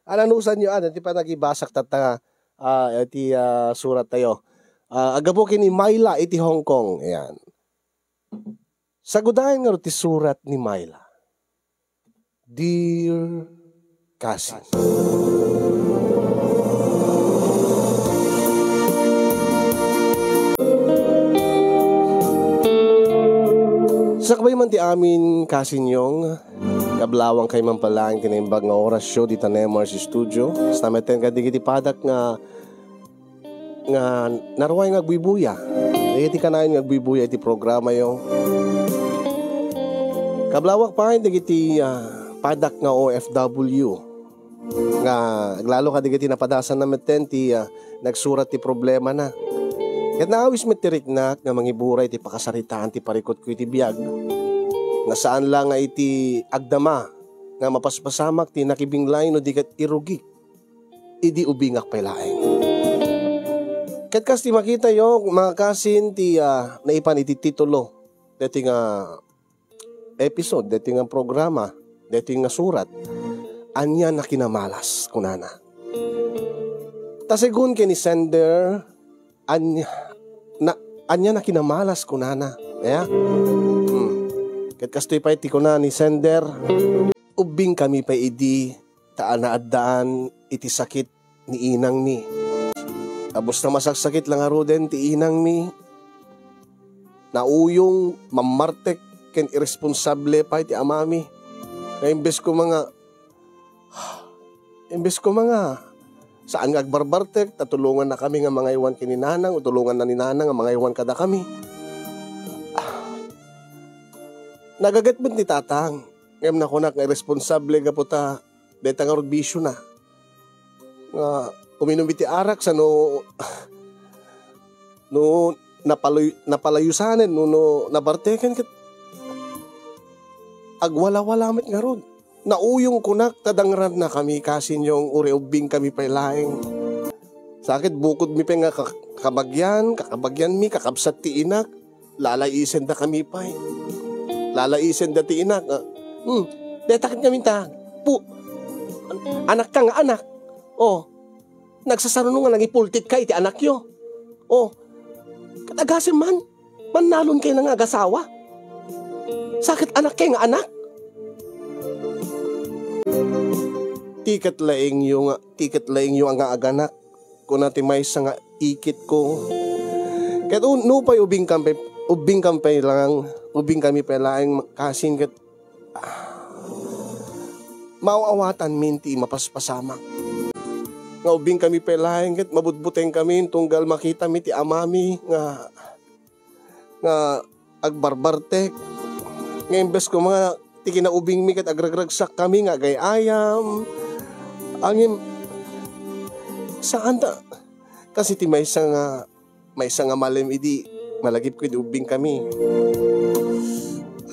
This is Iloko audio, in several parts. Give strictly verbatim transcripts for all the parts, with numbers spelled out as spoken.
Ananusanyo, ah, ti panagibasak tatta, ah, iti, ah, surat tayo. Ah, aggapu ken ni Myla iti Hong Kong. Ayan. Sagudayen ngarud ti surat ni Myla. Dear cousin. Sakbay man ti amin, Cousin Yong, kablawang kay man palaeng ti naimbag nga orasyo dita Nemars Studio. Basta metten kadagiti padak nga nga naruay nga agbuybuya. Dagiti kanayon nga agbuybuya iti programayo. Kablawak pay dagiti, ah, padak nga O F W nga aglalo kadagiti napadasanna metten ti, ah, nagsurat ti problemana. Ket naawis met ti riknak nga mangiburay ti pakasaritaan ti parikutko iti biag. Nga saan la nga iti agdama nga mapaspasamak ti nakibinglay no di ket irugik idi ubingak pay laeng. Ket kas ti makitayo, mga kasin, ti, ah, naipan iti titulo deti nga episode, deti nga programa, deti nga surat, ania nakinamalas, kunana. Ta segun ken ni sender, ania, na, ania nakinamalas, kunana. Aya? Hmm. Ket kastoy pay ti kuna ni sender, ubbingkami pay idi ta naaddaan iti sakit ni inangmi. Kabus ta masaksakit la ngaruden ti inangmi, nauyong, mammartek, ken irresponsable pay ti amami. Nga imbes ko mga, imbes ko mga, saan nga agbarbartek, ta tulongannakami nga mangaywan ken ni nanang, o tulonganna ni nanang nga mangaywan kadakami. Nagaget met ni tatang, ngem nakunak nga irresponsable gapu ta dayta ngarud bisiona. Nga uminum iti arak sano, no napaloy-, napalayusanen, no, no nabarteken ket agwalawala met ngarud. Nauyong kunak ta dangrannakami, Kasin Yong, uray ubbingkami pay laeng. Sakit bukodmi pay nga ka-, kabagian, kakabagianmi, kakabsat ti inak. Lalaisendakami pay. Lalaisenda ti inak, ah. Hmm. Deta ket ngamin ta, pu-, anakka nga anak. Oh. Nagsasaruno nga nangipultitka iti anakyo. Oh. Ket agasem man, mannalon kay nga agasawa. Sakit anak kay nga anak. Ti ket laengyo nga, ti ket laengyo nga aganak. Kuna ti maysa nga ikitko. Ket un-, nupay ubbingkam pay, ubbingkam pay lang, ubbingkami pay laeng, Kasin, ket, ah, maaw-awatanmin ti mapaspasamak. Nga ubbingkami pay laeng ket mabutbutengkami tunggal makitami ti amami nga nga agbarbartek. Nga imbes ko mga ti kinaubingmi ket agragragsakkami nga agay-ayam. Ngem, saan ta, kas iti maysa nga, maysa nga malem idi malagipko idi ubbingkami.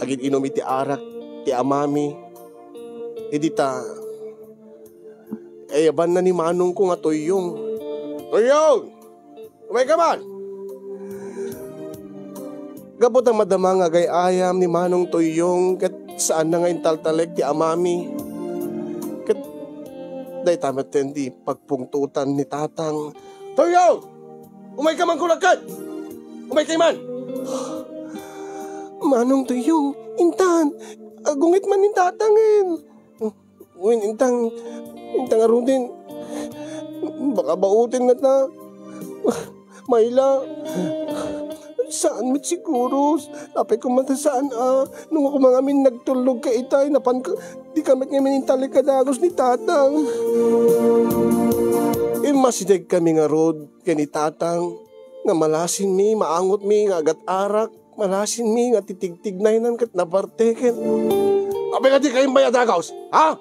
Agin-inum iti arak ti amami. Idi ta, ayabanna ni manongko nga Tuyyong. Tuyyong! Umayka man! Gapu ta madama nga agay-ayam ni Manong Tuyyong ket saanna nga intaltalek ti amami. Ket dayta metten ti pagpungtotan ni Tatang. Tuyyong! Umayka man kunakkan! Umayka man! Manong Tuyyong, intan! Agungit man ni Tatangen! Wen, intang, intang ngaruden, baka bauten ngata. Mayla, saan met siguro? Apay ko man ta saan a, nung ako mangamin nagtulog ka itay, napan ka, di ka met ngamin intalek ka dagos ni Tatang. Immasideg kami ngarud ken ni Tatang, nga malasinmi, maangotmi, nga agat-arak. Malasinmi nga titigtignaynan ket nabarteken. Apay nga di ka imbay a dagaws, ha?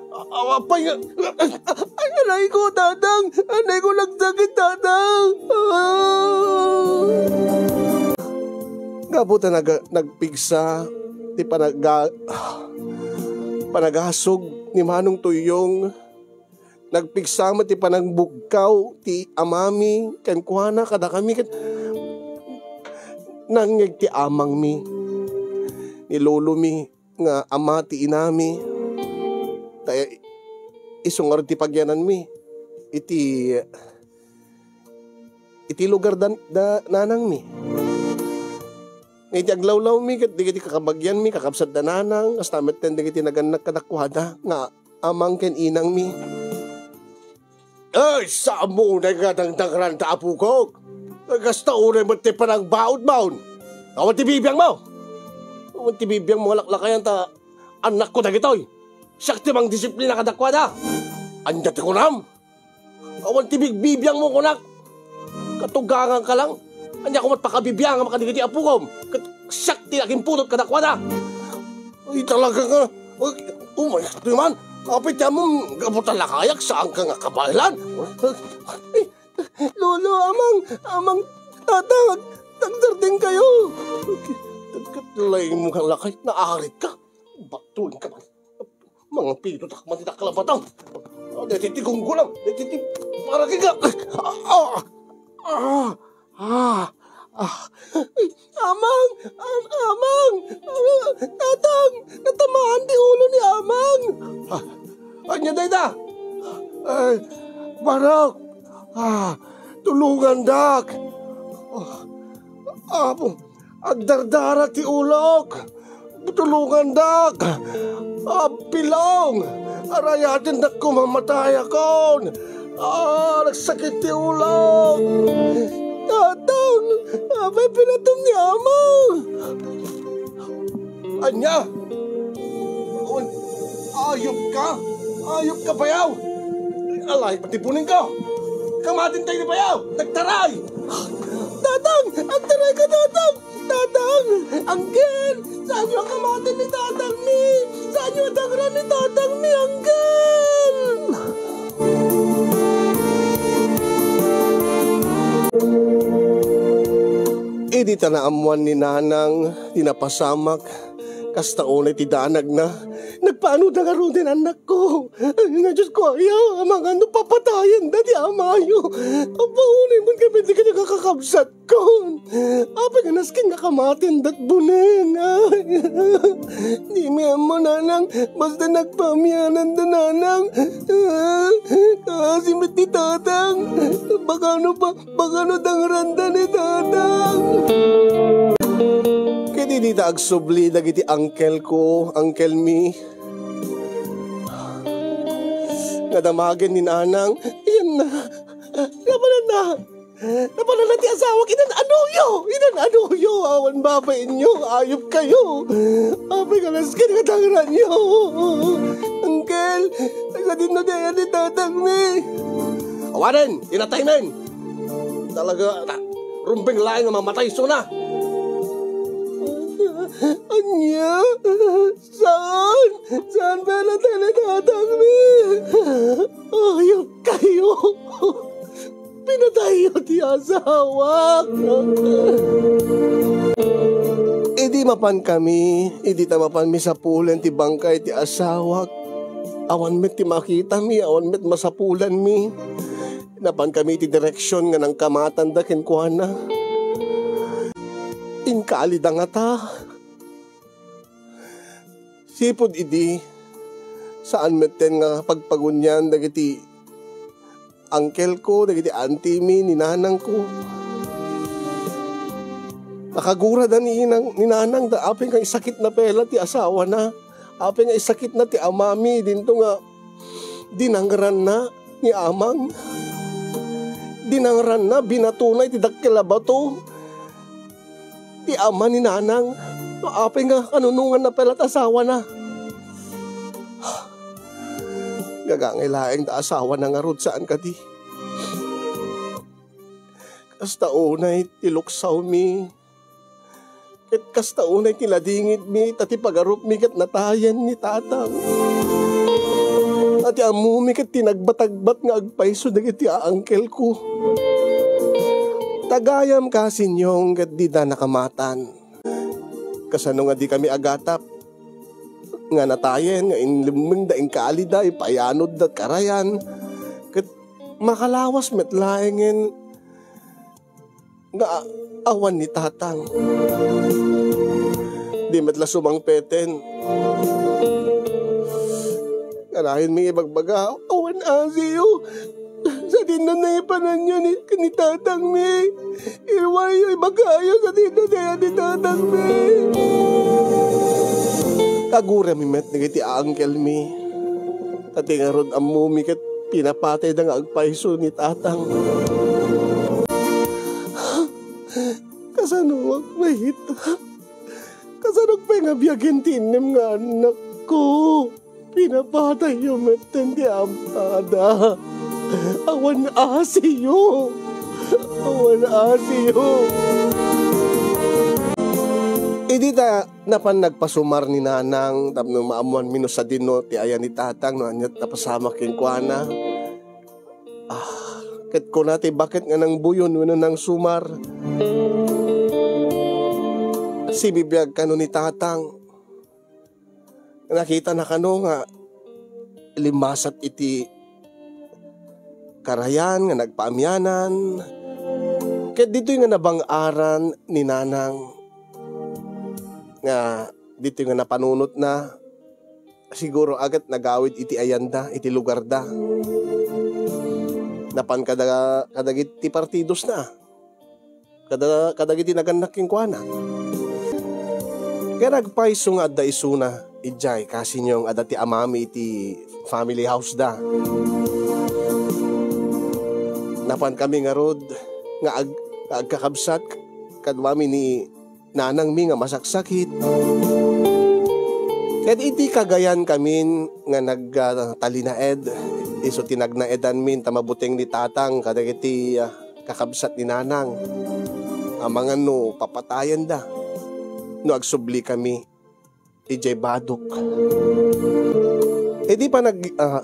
A-, a-, apay nga, ay, anay ko, Tatang! Anay ko, nagsakit, Tatang! Ah! Gapu ta nag-, nagpigsa ti panaga-, panagasog ni Manong Tulyong. Nagpigsa met ti panangbugkaw ti amami kenkuana kadakami ket nangngeg ti amangmi, ni lolomi nga ama ti inami. Ta Isu ngarud ti pagyananmi iti, iti lugar da, da nanangmi. Nga iti aglawlawmi ket dagiti kakabagyanmi, kakabsat da nanang, kasta metten dagiti nagannak kadakuada nga amang ken inangmi. Ay, saan mo unay nga dangdangranta, apokok? Kasta unay met ti panangbaudmo. Awan ti bibiangmo. Awan ti bibiangmo nga laklakayan ta annakko dagitoy. Siak ti mangdisiplina kadakuada. Ania ti kunam? Awan ti bigbibiangmo kunak. Katuganganka lang. Ania koma ti pakabibiangam kadagiti apokom? Ket siak ti agimpudot kadakuada. Ay, talaga nga. Ay, umay, ito man. Apay ti ammom, gapu ta lakayak, saanka nga kabaelan? Lolo, amang, amang, tatang, nagdardeng kayo. Tagkat laing mo nga lakay, naarit ka. Batuin ka man. Mga pito takman ti taklabatang. Ah, deti ti gunggulang, deti ti paraging ka. Ah, ah, ah, ah. Amang, am-, amang, ah, tatang, natamaan ti ulo ni amang. Ah, ania dayta? Ay, Barok, ah, tulongandak. Ah, Apo, agdardara ti ulok. Tulongandak. Apilong. Arayatendak koma matayakon. Ah, nagsakit ti ulok. Tatang, apay pinatom ni ama? Ania? Ayop ka? Ayop ka, bayaw! Alay, pati buning ka! Kamatin tayo ni bayaw! Nagtaray! Tatang! Agtaray ka, Tatang! Tatang! Angkel! Saan yung kamatin ni Tatang mi? Saan yung dangran ni Tatang mi, Angkel? Idi ta naammuan ni Nanang ti napasamak, kasta unay ti danagna, nagpaanoda ngaruden, annakko. Nga, Diosko, aya, amangan no papatayenda ti amayo. Apo, unay man kami ti kadagiti kakabsat. Kon, apay nga nasken nga kamaten dat buneng? Ay, di mi ammo, Nanang. Basta nagpaamianan da, Nanang. Kaasi met ni Tatang. Baka no pa, baka no dangranda ni Tatang. Ket idi ta agsubli dagiti angkel ko, angkel mi, nga damagen ni Nanang, yan na. Napanan na. Napanan na ti asawak, inan-anoyo! Inan-anoyo! Awan babaenyo! Ayop kayo! Apay nga nasken nga dangranyo! Angkel, sadino dayan ni tatang mi? Awanen! Inatay men! Talaga, ta-, rumbeng laeng nga mamatay isuna! Ania? Saan? Saan pinatay ni tatang mi? Ayop kayo! Pinatayyo ti asawak. Idi mapan kami, idi ta mapan mi sapulen ti bangkay ti asawak, awan met ti makitami, awan met masapulanmi. Napan kami iti direksion nga nangkamatanda kenkuana. Inkalida ngata. Sipud idi, saan metten nga pagpagunyan dagiti angkelko, dagiti antimi, ni nanangko. Nakagurada ni inang, ni nanang, da apay nga isakitna pay la ti asawana. Apay nga isakitna ti amami, dinto nga dinangranna ni amang. Dinangranna, binatona iti dakkel a bato. Ti ama ni nanang, no apay nga kanunonganna pay la ti asawana. Gagangay laeng ta asawana ngarud, saan kadi? Kasta unay ti luksawmi. Ket kasta unay ti ladingitmi, ta ti pagarupmi ket natayen ni tatang. A ti ammomi ket ti nagbatagbat nga agpayso dagiti aangkelko. Tagayam ka, Sinyong, ket dida nakamatan. Kasano nga dikami agatap? Nga natayen, nga inlemmengda, inkalida, ipayanodda, karayan. Ket makalawas met laengen nga a-, awan ni tatang. Di met la sumangpeten. Kanayon mi ibagbaga, awan asiyo. Sadino naipananyo ni, ni tatang mi. Iwayo, ibagayo, sadino ti aya ni tatang mi. Kagura mi met dagiti uncle mi. Ta ti ngarud ammo mi ket pinapatayda nga agpayso ni tatang. Kasano ak mayta? Kasano pay nga biagen ti innem nga annakko? Pinapatayyo metten ti ampada. Awan asiyo. Awan asiyo. Idi ta napan nagpasumar ni Nanang tapno maammuanmi no sadino ti aya ni Tatang no ania't napasamak kenkuana. Ah, ket kuna ti baket nga nangbuyon wenno nangsumar. Sibibiag kano ni Tatang. Nakitana kano nga limmasat iti karayan nga nagpaamianan. Ket ditoy nga nabang-aran ni Nanang nga ditoy nga napanunotna, siguro agat nagawid iti ayanda, iti lugarda. Napan kada, kadagiti partidosna. Kada, kadagiti nagannak kenkuana. Kaya nagpayso nga adda isuna, idiay, kasinyong adda ti amami iti family house da. Napan kami ngarud nga ag-, nga agkakabsat kaduami ni nanangmi nga masaksakit. Ket iti kagayan kamin nga nag, ah, talinaed, isu ti nagnaedanmin ta mabuteng ni Tatang kadagiti, ah, kakabsat ni Nanang. Amangan no papatayenda no agsubli kami idiay badok. Idi pa nag-, ah,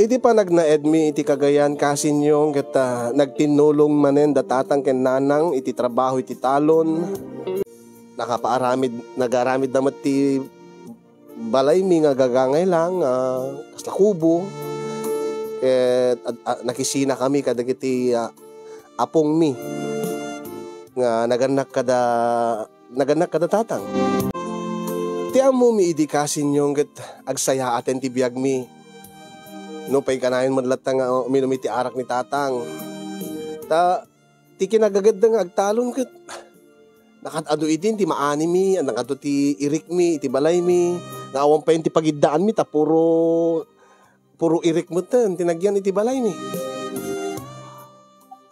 idi pa nagnaedmi iti kagayan, kasinyong ket, ah, nagtinnulong manen da Tatang ken Nanang iti trabaho iti talon. Nakapaaramid, nagaramid da met ti balaymi nga gagangay lang, ah, kasla kubo. Ket ad-, ah, nakisina kami kadagiti, ah, apongmi nga nagannak kada, nagannak kada Tatang. Ti ammomi idi kasinyong ket agsayaaten ti biagmi. Nupay kanayon met latta nga uminum iti arak ni Tatang. Ta ti kinagagedda nga agtalon ket nakat-adu idin ti maanimi, annakadto ti irikmi iti balaymi, nga awan pay ti pagiddaanmi ta puro, puro irik metten ti nagyan iti balaymi.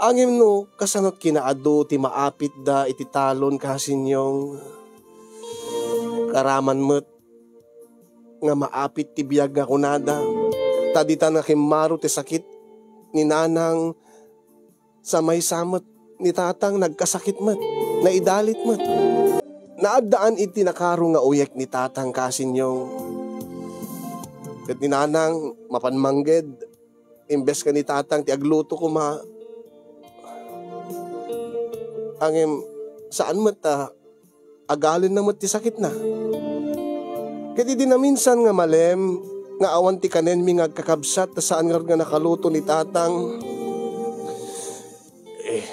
Ngem no, kasanot kinaadu ti maapitda iti talon kasinyong? Karaman met nga maapit ti biag nga kunada, ta dita nakimmaro ti sakit ni Nanang. Sa maysa met ni Tatang nagkasakit met, naidalit met. Naaddaan iti nakaro nga uyek ni Tatang kasinyong. Ket ni Nanang mapan mangged, imbes nga ni Tatang ti agluto koma. Ngem saan met ta agalenna met ti sakitna. Ket idi naminsan nga malem nga awan ti kanenmi nga agkakabsat ta saan ngarud nga nakaluto ni Tatang. Eh,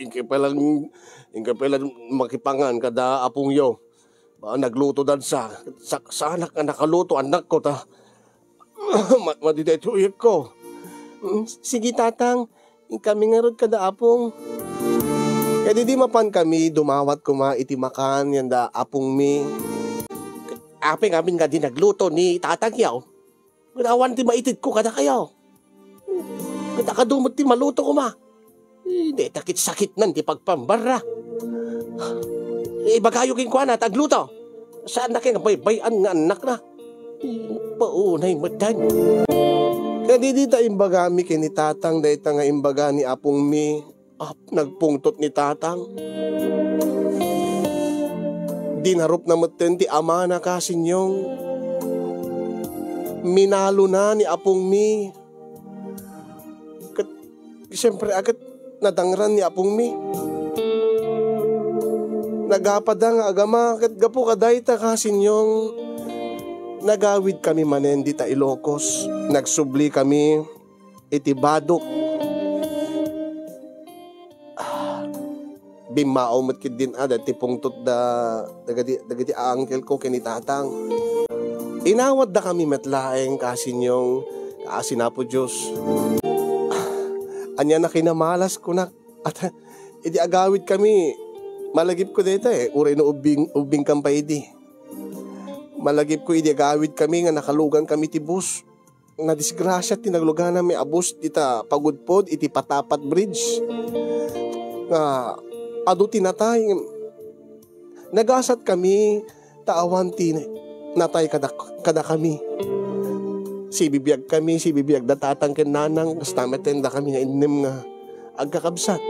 inka pay lang, inka pay lang makipangan kada apongyo. Ba, nagluto dansa. Sa-, saanak nga nakaluto, annakko, ta. Ma-, madi daytoy uyekko. Mm, sige, Tatang. Inkami ngarud kada apong. Ket idi mapan kami, dumawat koma iti makan yanda apongmi. Apay ngamin nga di nagluto ni Tatang yaw? Awan ti maitedko kadakayo. Ket kadu met ti maluto koma. Eh, dayta ket sakitnan ti pagpambarra. Eh, ibagayo kenkuana ta agluto. Saanna ket nga baybay-an nga annakna. Eh, paunay metten. Ket idi ta imbagami ken ni Tatang dayta nga imbaga ni apongmi, ap-, nagpungtot ni Tatang. Dinarupna metten ti amana kasinyong. Minalona ni apongmi. Ket, siyempre, a, ket nadangran ni apongmi. Nagapada nga agama, ket gapu kadayta kasinyong, nagawid kami manen dita Ilocos. Nagsubli kami iti badok. Ah, bimmao met ketdin a, dayta ti pungtot da, dagiti, dagiti uncle ko ken ni Tatang. Inawatdakami met laeng, kaasinyong, kaasi ni Apo Dios. Ania a kinamalas, kunak. At idi agawidkami, malagipko dayta, eh, uray no ubbing, ubbingkam pay idi. Malagipko idi agawidkami nga nakalugankami ti bus. Nadisgrasia ti nalugannami a bus dita pagudpod iti Patapat Bridge. Nga adu ti natay. Nagasatkami ta awan ti natay kada-, kadakami. Sibibiagkami, sibibiag da tatang ken nanang, kasta met dakami nga innem nga agkakabsat.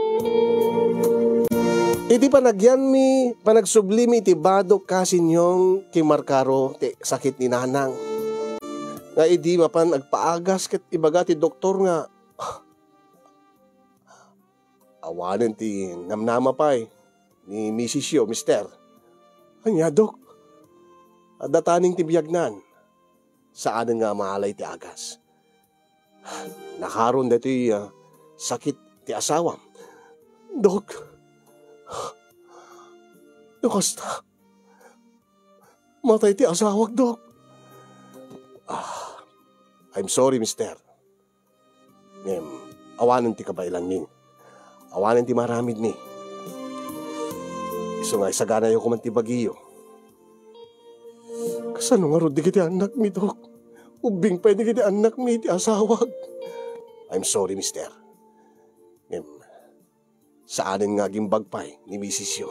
Iti panagyanmi, panagsublimi iti badok, kaasinyong, kimarkaro ti sakit ni nanang. Nga idi mapan agpaagas ket ibaga ti doktor nga, "Awanen ti namnama pay ni misisyo, mister." "Ania, Dok?" "Adda taning ti biagnan. Saanen nga maalay ti agas. Nakaron daytoy, ah, sakit ti asawam." "Dok, no kasta, matay ti asawak, Dok." "Ah, I'm sorry, mister. Ngem, awanen ti kabaelanmi. Awanen ti maaramidmi. Isu nga isaganayo koma ti bagiyo." "Kasano ngarud dagiti annakmi, Dok? Ubbing pay dagiti annakmi iti asawak." "I'm sorry, mister. Ngem, saanen nga agimbag pay ni misisyo."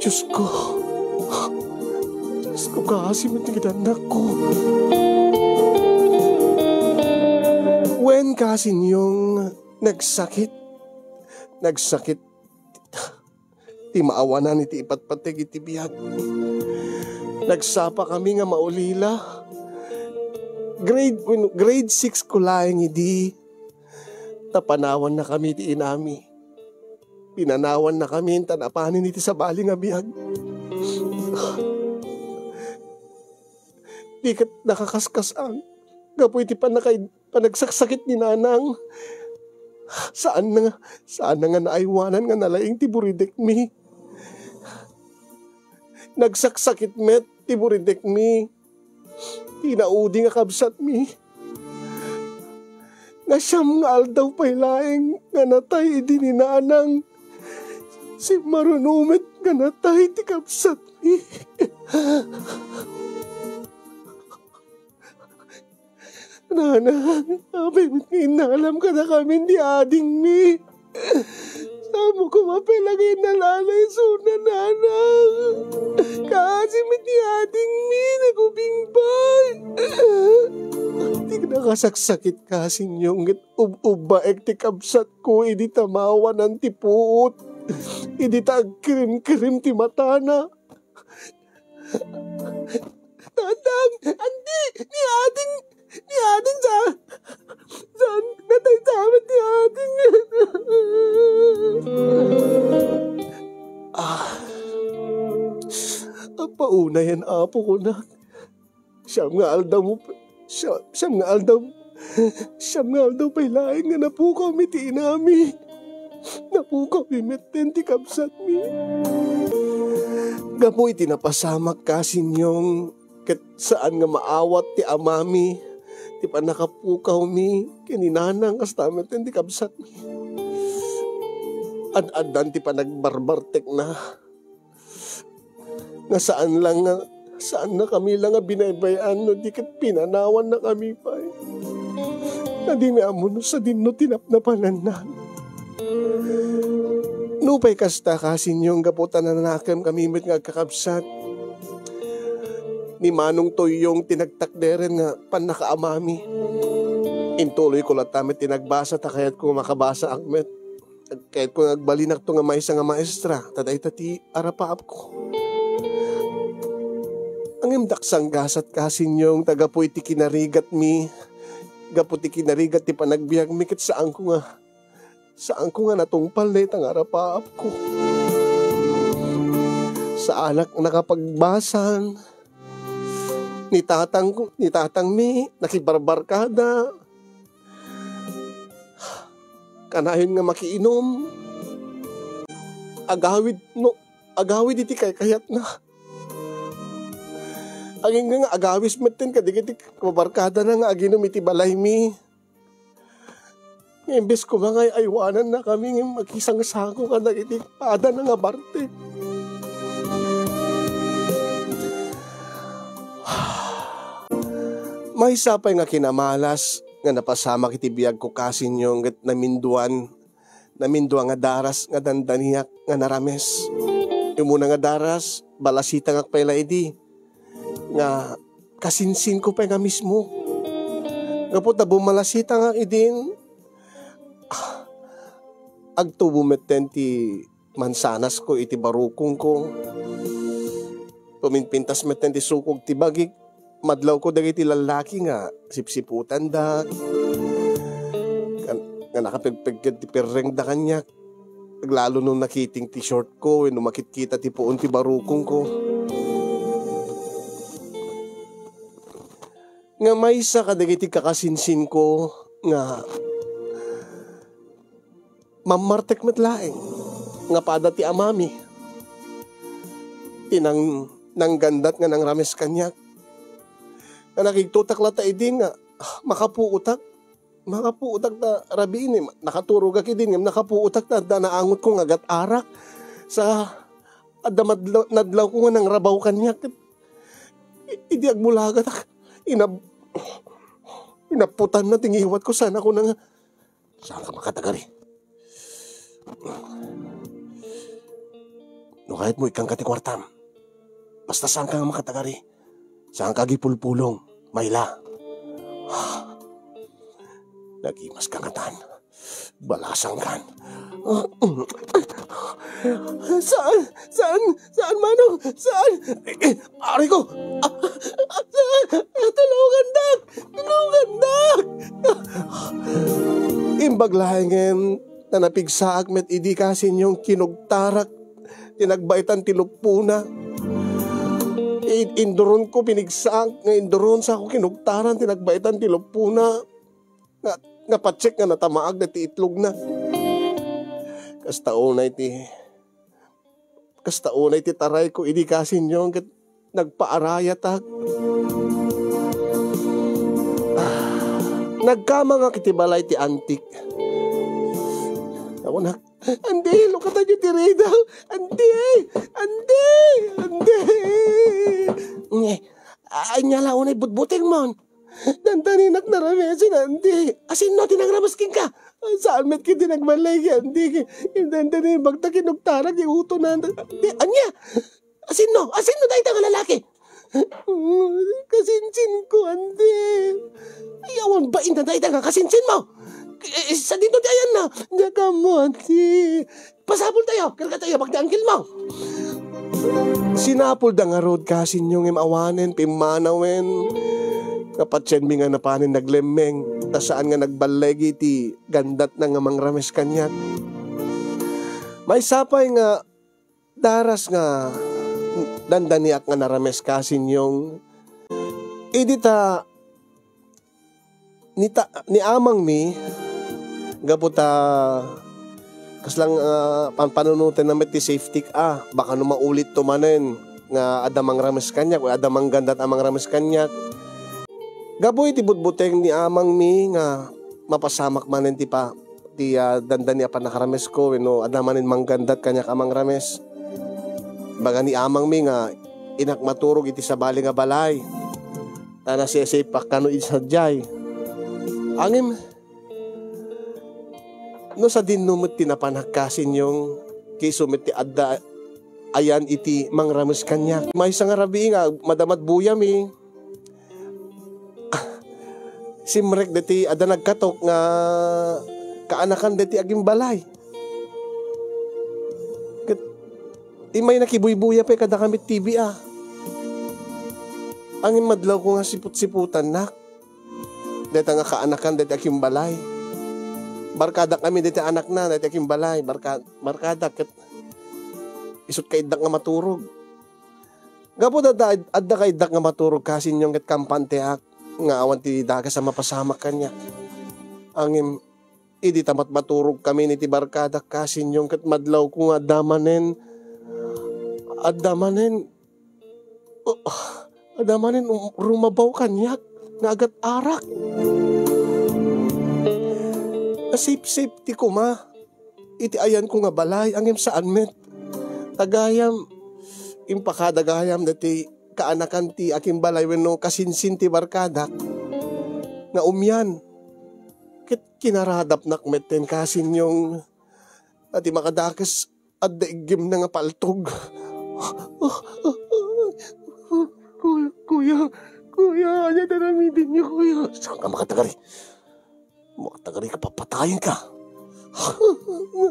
"Diosko. Diosko, kaasi met dagiti annakko." Wen, kaasinyong, nagsakit. Nagsakit ti maawanan iti ipatpateg iti biag. Nagsapakami nga maulila. Grade, grade six ko laeng idi. Ta panawannakami ti inami. Pinanawannakami intan napanen iti sabali nga biag. Di ket nakakaskas-an gapu iti pannakaid-, panagsaksakit ni nanang. Saanna nga, saanna nga naaywanan nga nalaing ti buridekmi. Nagsaksakit met ti buridekmi. Ti naudi nga kabsatmi. Nga siam nga aldaw pay laeng nga natay idi ni nanang. Simmaruno met nga natay ti kabsatmi. Nanang, apay met nga innalam kadakami ti adingmi. Saanmo koma pay la nga innalanay isuna, nanang. Kaasi met ti adingmi, nagubing pay. Ti nakasaksakit, kaasinyong, ket ub-ubbaek ti kabsatko idi ta maawanan ti puot. Idi ta agkirimkirim ti matana. Tatang, andi, ni ading, ni ading sa, saan, natay sa amin ni ading. Ah, apaunay, Apo, kunak. Siam nga aldaw mo, sia-, siam nga aldaw, siam nga aldaw pay laeng nga napukawmi ti inami. Napukawmi metten ti kabsatmi. Gapu iti napasamak, kaasinyong, ket saan nga maawat ti amami ti pannakapukawmi ken ni nanang, kasta metten ti kabsatmi. Ad-addan ti panagbarbartekna. Nga saan lang nga, saannakami lang nga binaybay-an no di ket pinanawannakami pay. Nga dimi ammo no sadino ti napnapananna. Nupay kasta, kaasinyong, gapu ta nanakemkami met nga agkakabsat, ni Manong Toyong ti nagtakderen nga pannakaamami. Intuloyko latta met ti nagbasa ta kayatko nga makabasaak met. Kayatko nga agbalinakto nga maysa nga maestra, ta dayta ti arapaapko. Ngem daksangasat, kaasinyong, ta gapu iti kinarigatmi, gapu ti kinarigat ti panagbiagmi, ket saanko nga, saanko nga natungpal dayta nga arapaapko. Saanak nakapagbasang, ni tatang, ni tatangmi, nakibarbarkada. Kanayon nga makiinum. Agawid, no, agawid iti kaykayatna. Agingga nga agawis metten kadagiti kabarkadana nga aginum iti balaymi. Nga imbes koma nga ay-aywanannakami, ngem makisangsango kadagiti padana nga bartek. Maysa pay nga kinamalas nga napasamak iti biagko, kasinyo, ket naminduan, namindua nga daras nga dandaniak nga narames. Umuna nga daras, balasitangak pay la idi nga kasinsinko pay nga mismo. Gapu ta bumalasitangak idin, ah, agtubo metten ti mansanasko iti barukongko. Puminpintas metten ti sukog ti bagik. Madlawko dagiti lallaki nga sipsiputandak, kan-, nga nakapegpegked ti perrengda kaniak. Aglalo no nakiting ti shortko wenno makitkita ti puon ti barukongko. Nga maysa kadagiti kakasinsinko nga mammartek met laeng nga pada ti amami ti nang-, nanggandat nga nangrames kaniak. Nga nakigtotak latta idi nga, ah, makapuotak. Makapuotak ta rabii ni, nakaturogak idi ngem nakapuotak ta adda naangotko nga gat-arak. Sa adda madlaw-, nadlawko nga nangrabaw kaniak. I-, idi agbulagatak, inab-, inaputanna ti ngiwatko, sana kuna nga, "Saanka makatagari? No kayatmo, ikkanka ti kuartam. Basta saanka nga makatagari. Saanka agipulpulong, Mayla." Nagimas ka ngatan. Balasangkan. Saan? Saan? Saan, Manong? Saan? Eh, eh, Aray ko! Ah, ah, ah, tulungandak! Tulungandak! Imbag laengen ta napigsaak met idi, kasinyong, kinugtarak ti nagbaetan ti luppona. I-, induronko, pinigsaak nga induron, sako kinugtaran ti nagbaetan ti luppona. Nga, nga patsek nga natamaag dati itlogna. Kasta unay ti, kasta unay ti tarayko idi, kasinyong, ket nagpaarayatak. Ah, nagkamangak iti balay ti antik. Ako na, "Andi, lukatayo ti ridaw. Andi, andi, andi." Nge, anya la unay butbutengmon? Dandaninak naramesen, andi. Asinno ti nangrames kenka? Saan met ket ti nagbalay, andi. Dandani bagta kinugtarak, iutonan. Andi, ania? Asinno? Asinno dayta nga lalaki? Kasinsinko, andi. Ay, awan bain na dayta nga kasinsinmo. Eh, eh, sadino ti ayanna? Diak ammo, andi. Pasapul tayo, karga tayo, magdi angkelmo. Sinapulda ngarud, kasinyo, ngem awanen pimmanawen. Nga patienmi nga napanen naglemmeng, ta saan nga nagballeg iti gandatna nga mangrames kaniak. Maysa pay nga daras nga dandaniak nga narames, kasinyong. Idi ta nita-, ni amangmi, gapu ta kaslang, ah, panpanunoten na met ti safety, ah, baka no maulitto manen nga adda mangrames kaniak, o adda manggandat a mangrames kaniak. Gapu iti butbuteng ni amangmi nga mapasamak manen ti pa-, ti, ah, dandani a pannakaramesko, wenno adda manen manggandat kaniak a mangrames. Baga ni amangmi nga innak maturog iti sabali nga balay. Ta nasiasipak kano idi sadiay. Ngem, no sadinno met ti napanak, kasinyong, kiso met ti adda ayan iti mangrames kaniak. Maysa nga rabii nga madamadbuyami. Simrek deti adda nagkatok nga kaanakan deti agimbalay. Ket immay nakibuybuya pay kadakami ti biag. Ngem madlawko nga siput-siputannak. Deta nga kaanakan deti agimbalay. Barkadak kami deti anakna, deti agimbalay. Barka-, barkadak ket isut kaiddak nga maturog. Gapu ta adda, adda kaiddak nga maturog, kasinyong, ket kampanteak nga awan ti dakes a mapasamak kaniak. Ngem, idi ta matmaturog kami iti barkadak, kasinyong, ket madlawko nga adda manen, adda manen, uh, Adda manen um-, rumabaw kaniak nga agat-arak. Safe-safe ti koma iti ayanko nga balay, ngem saan met. Ta gayam, impakada gayam dati kaanakan ti akimbalay wenno kasinsin ti barkadak nga umian. Ket kinaradapnak metten, Kasinyong, a ti makadakes adda iggimna nga paltog. Kuya, kuya, kuya, ania ti aramidenyo, kuya? Saan ka makatagari? Makatagari ka, papatayen ka.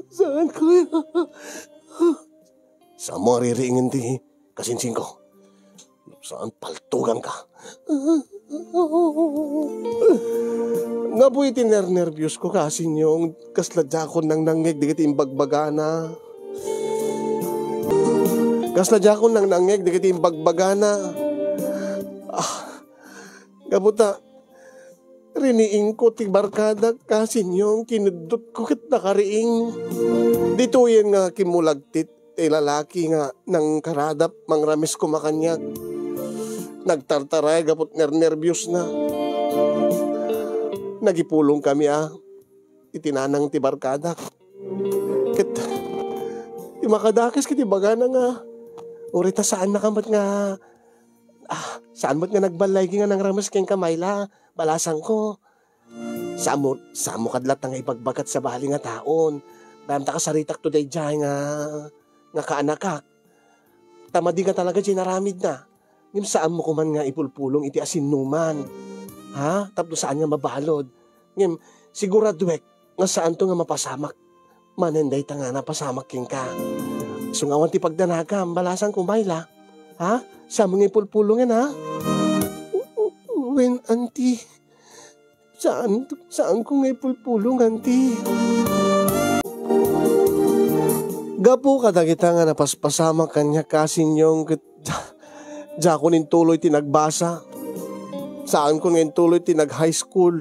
Saan, kuya? Saan mo aririingen ti kasinsinko? Saan paltugan ka? Gapu iti nernerbios ko, Kasinyong, kasla diakon nangnangngeg dagiti imbagbagana. Kasla diakon nangnangngeg dagiti imbagbagana. Ah, gapu ta, riniingko ti barkadak, Kasinyong, kinuddotko ket nakariing. Ditoyen nga kimmulagtit ti lalaki nga nangkaradap, mangramis koma kaniak. Nagtartaray gapu ti nernerbiosna. Nagipulongkami a iti nanang ti barkadak. Ket ti makadakes ket ibagana nga, uray ta saannaka met nga, ah, saan met nga nagballigi nga nangramis kenka, Myla, balasangko. Saanmo, saanmo kad latta nga ibagbagat sabali nga taon. Gayam ta kasaritakto daydiay nga, nga kaanakak. Ta madi nga talaga diay inaramidna. Ngem saanmo koman nga ipulpulong iti asinnuman. Ha? Tapno saan nga mabalud. Ngem siguraduek nga saanto nga mapasamak manen dayta nga napasamak kenka. Isu nga awan ti pagdanagam, balasangko, Myla. Ha? Saanmo nga ipulpulongen, ha? Wen, Auntie. Saan, saanko nga ipulpulong, Auntie. Gapu kadagita nga napaspasamak kaniak, Kasinyong, ket diakon intuloy ti nagbasa. Saanko nga intuloy ti nag-high school.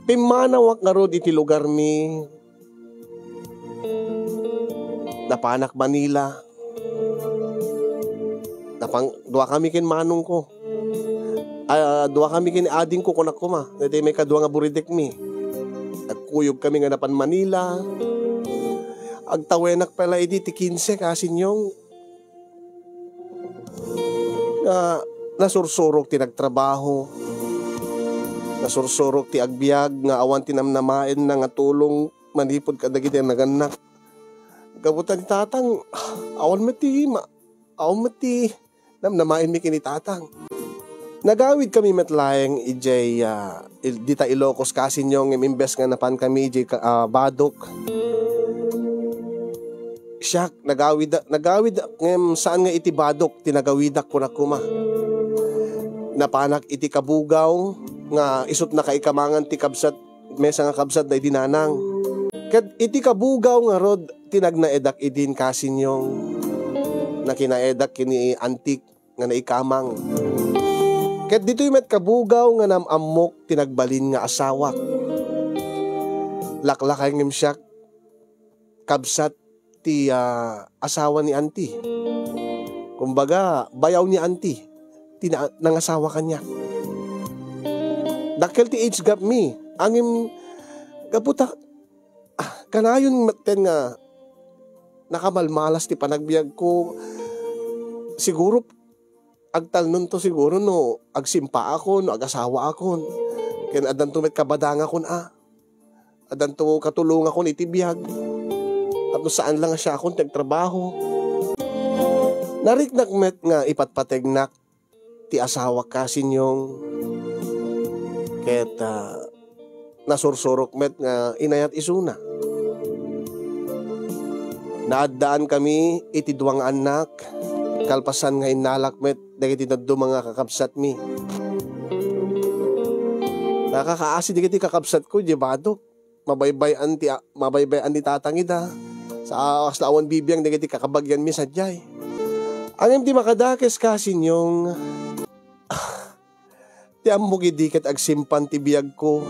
Pimmanawak ngarud iti lugarmi. Napanak Manila. Napan-, duakami ken manongko. Ah, duakami ken adingko, kunak koma. Daytoy maikadua nga buridekmi. Nagkuyogkami nga napan Manila. Agtawenak pay la idi ti kinse, Kasinyong. Nga nasursurok ti nagtrabaho. Nasursurok ti agbiag nga awan ti namnamaenna nga tulong manipud kadagiti nagannak. Gapu ta ni tatang, awan met ti ma-, awan met ti namnamaenmi ken ni tatang. Nagawidkami met laeng idiay, ah, Il-, dita Ilocos, Kasinyong, ngem imbes nga napankami idiay ka-, ah, Badoc. Siak, nagawid, nagawid, ngem saan nga iti Badoc ti nagawidak, kunak koma. Napanak iti Cabugao nga isut' nakaikamangan ti kabsat, maysa nga kabsat daydi nanang. Ket iti Cabugao ngarud ti nagnaedak idin, Kasinyong. Nakinaedak ken ni Auntie nga naikamang. Ket ditoy met Cabugao nga nam-ammok ti nagbalin nga asawak. Laklakay ngem siak, kabsat ti, ah, asawa ni Auntie. Kumbaga, bayaw ni Auntie ti na-, nangasawa kaniak. Dakkel ti age gap mi. Ngem, gapu ta, ah, kanayon metten nga nakamalmalas ti panagbiagko. Siguro, agtalnonto siguro no agsimpaakon, no agasawaakon. Ken addanto met kabadangakon a. Addanto katulongakon iti biag. Tapno saan la nga siakon ti agtrabaho. Nariknak met nga ipatpategnak ti asawak, Kasinyong. Ket, ah, nasursurok met nga inayat isuna. Naaddaan kami iti dua nga annak, kalpasan nga innalak met dagiti dadduma nga kakabsatmi. Nakakaasi dagiti kakabsatko idiay Badoc. Mabaybay-an ti a-, mabaybay-an ni tatang ida. Sa kasla awan bibiang dagiti kakabagianmi sadiay. Ngem ti makadakes, Kasinyong, ti ammok idi ket agsimpan ti biagko.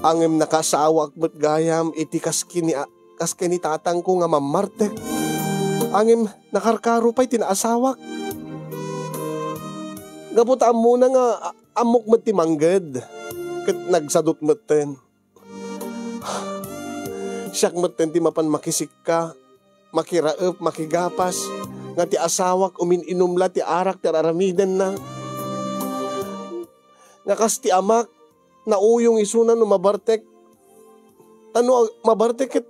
Ngem nakasawaak met gayam iti kas ken ni a-, kas ken ni tatangko nga mammartek. Ngem nakarkaro pay ti naasawak. Gapu ta ammona nga a-, ammok met ti mangged, ket nagsadut metten. Siak metten ti mapan makisikka, makiraep, makigapas, nga ti asawak umin-inumla ti arak ti ar-aramidenna. Nga kas ti amak, nauyong isuna no mabartek. Ta no ag-, mabartek ket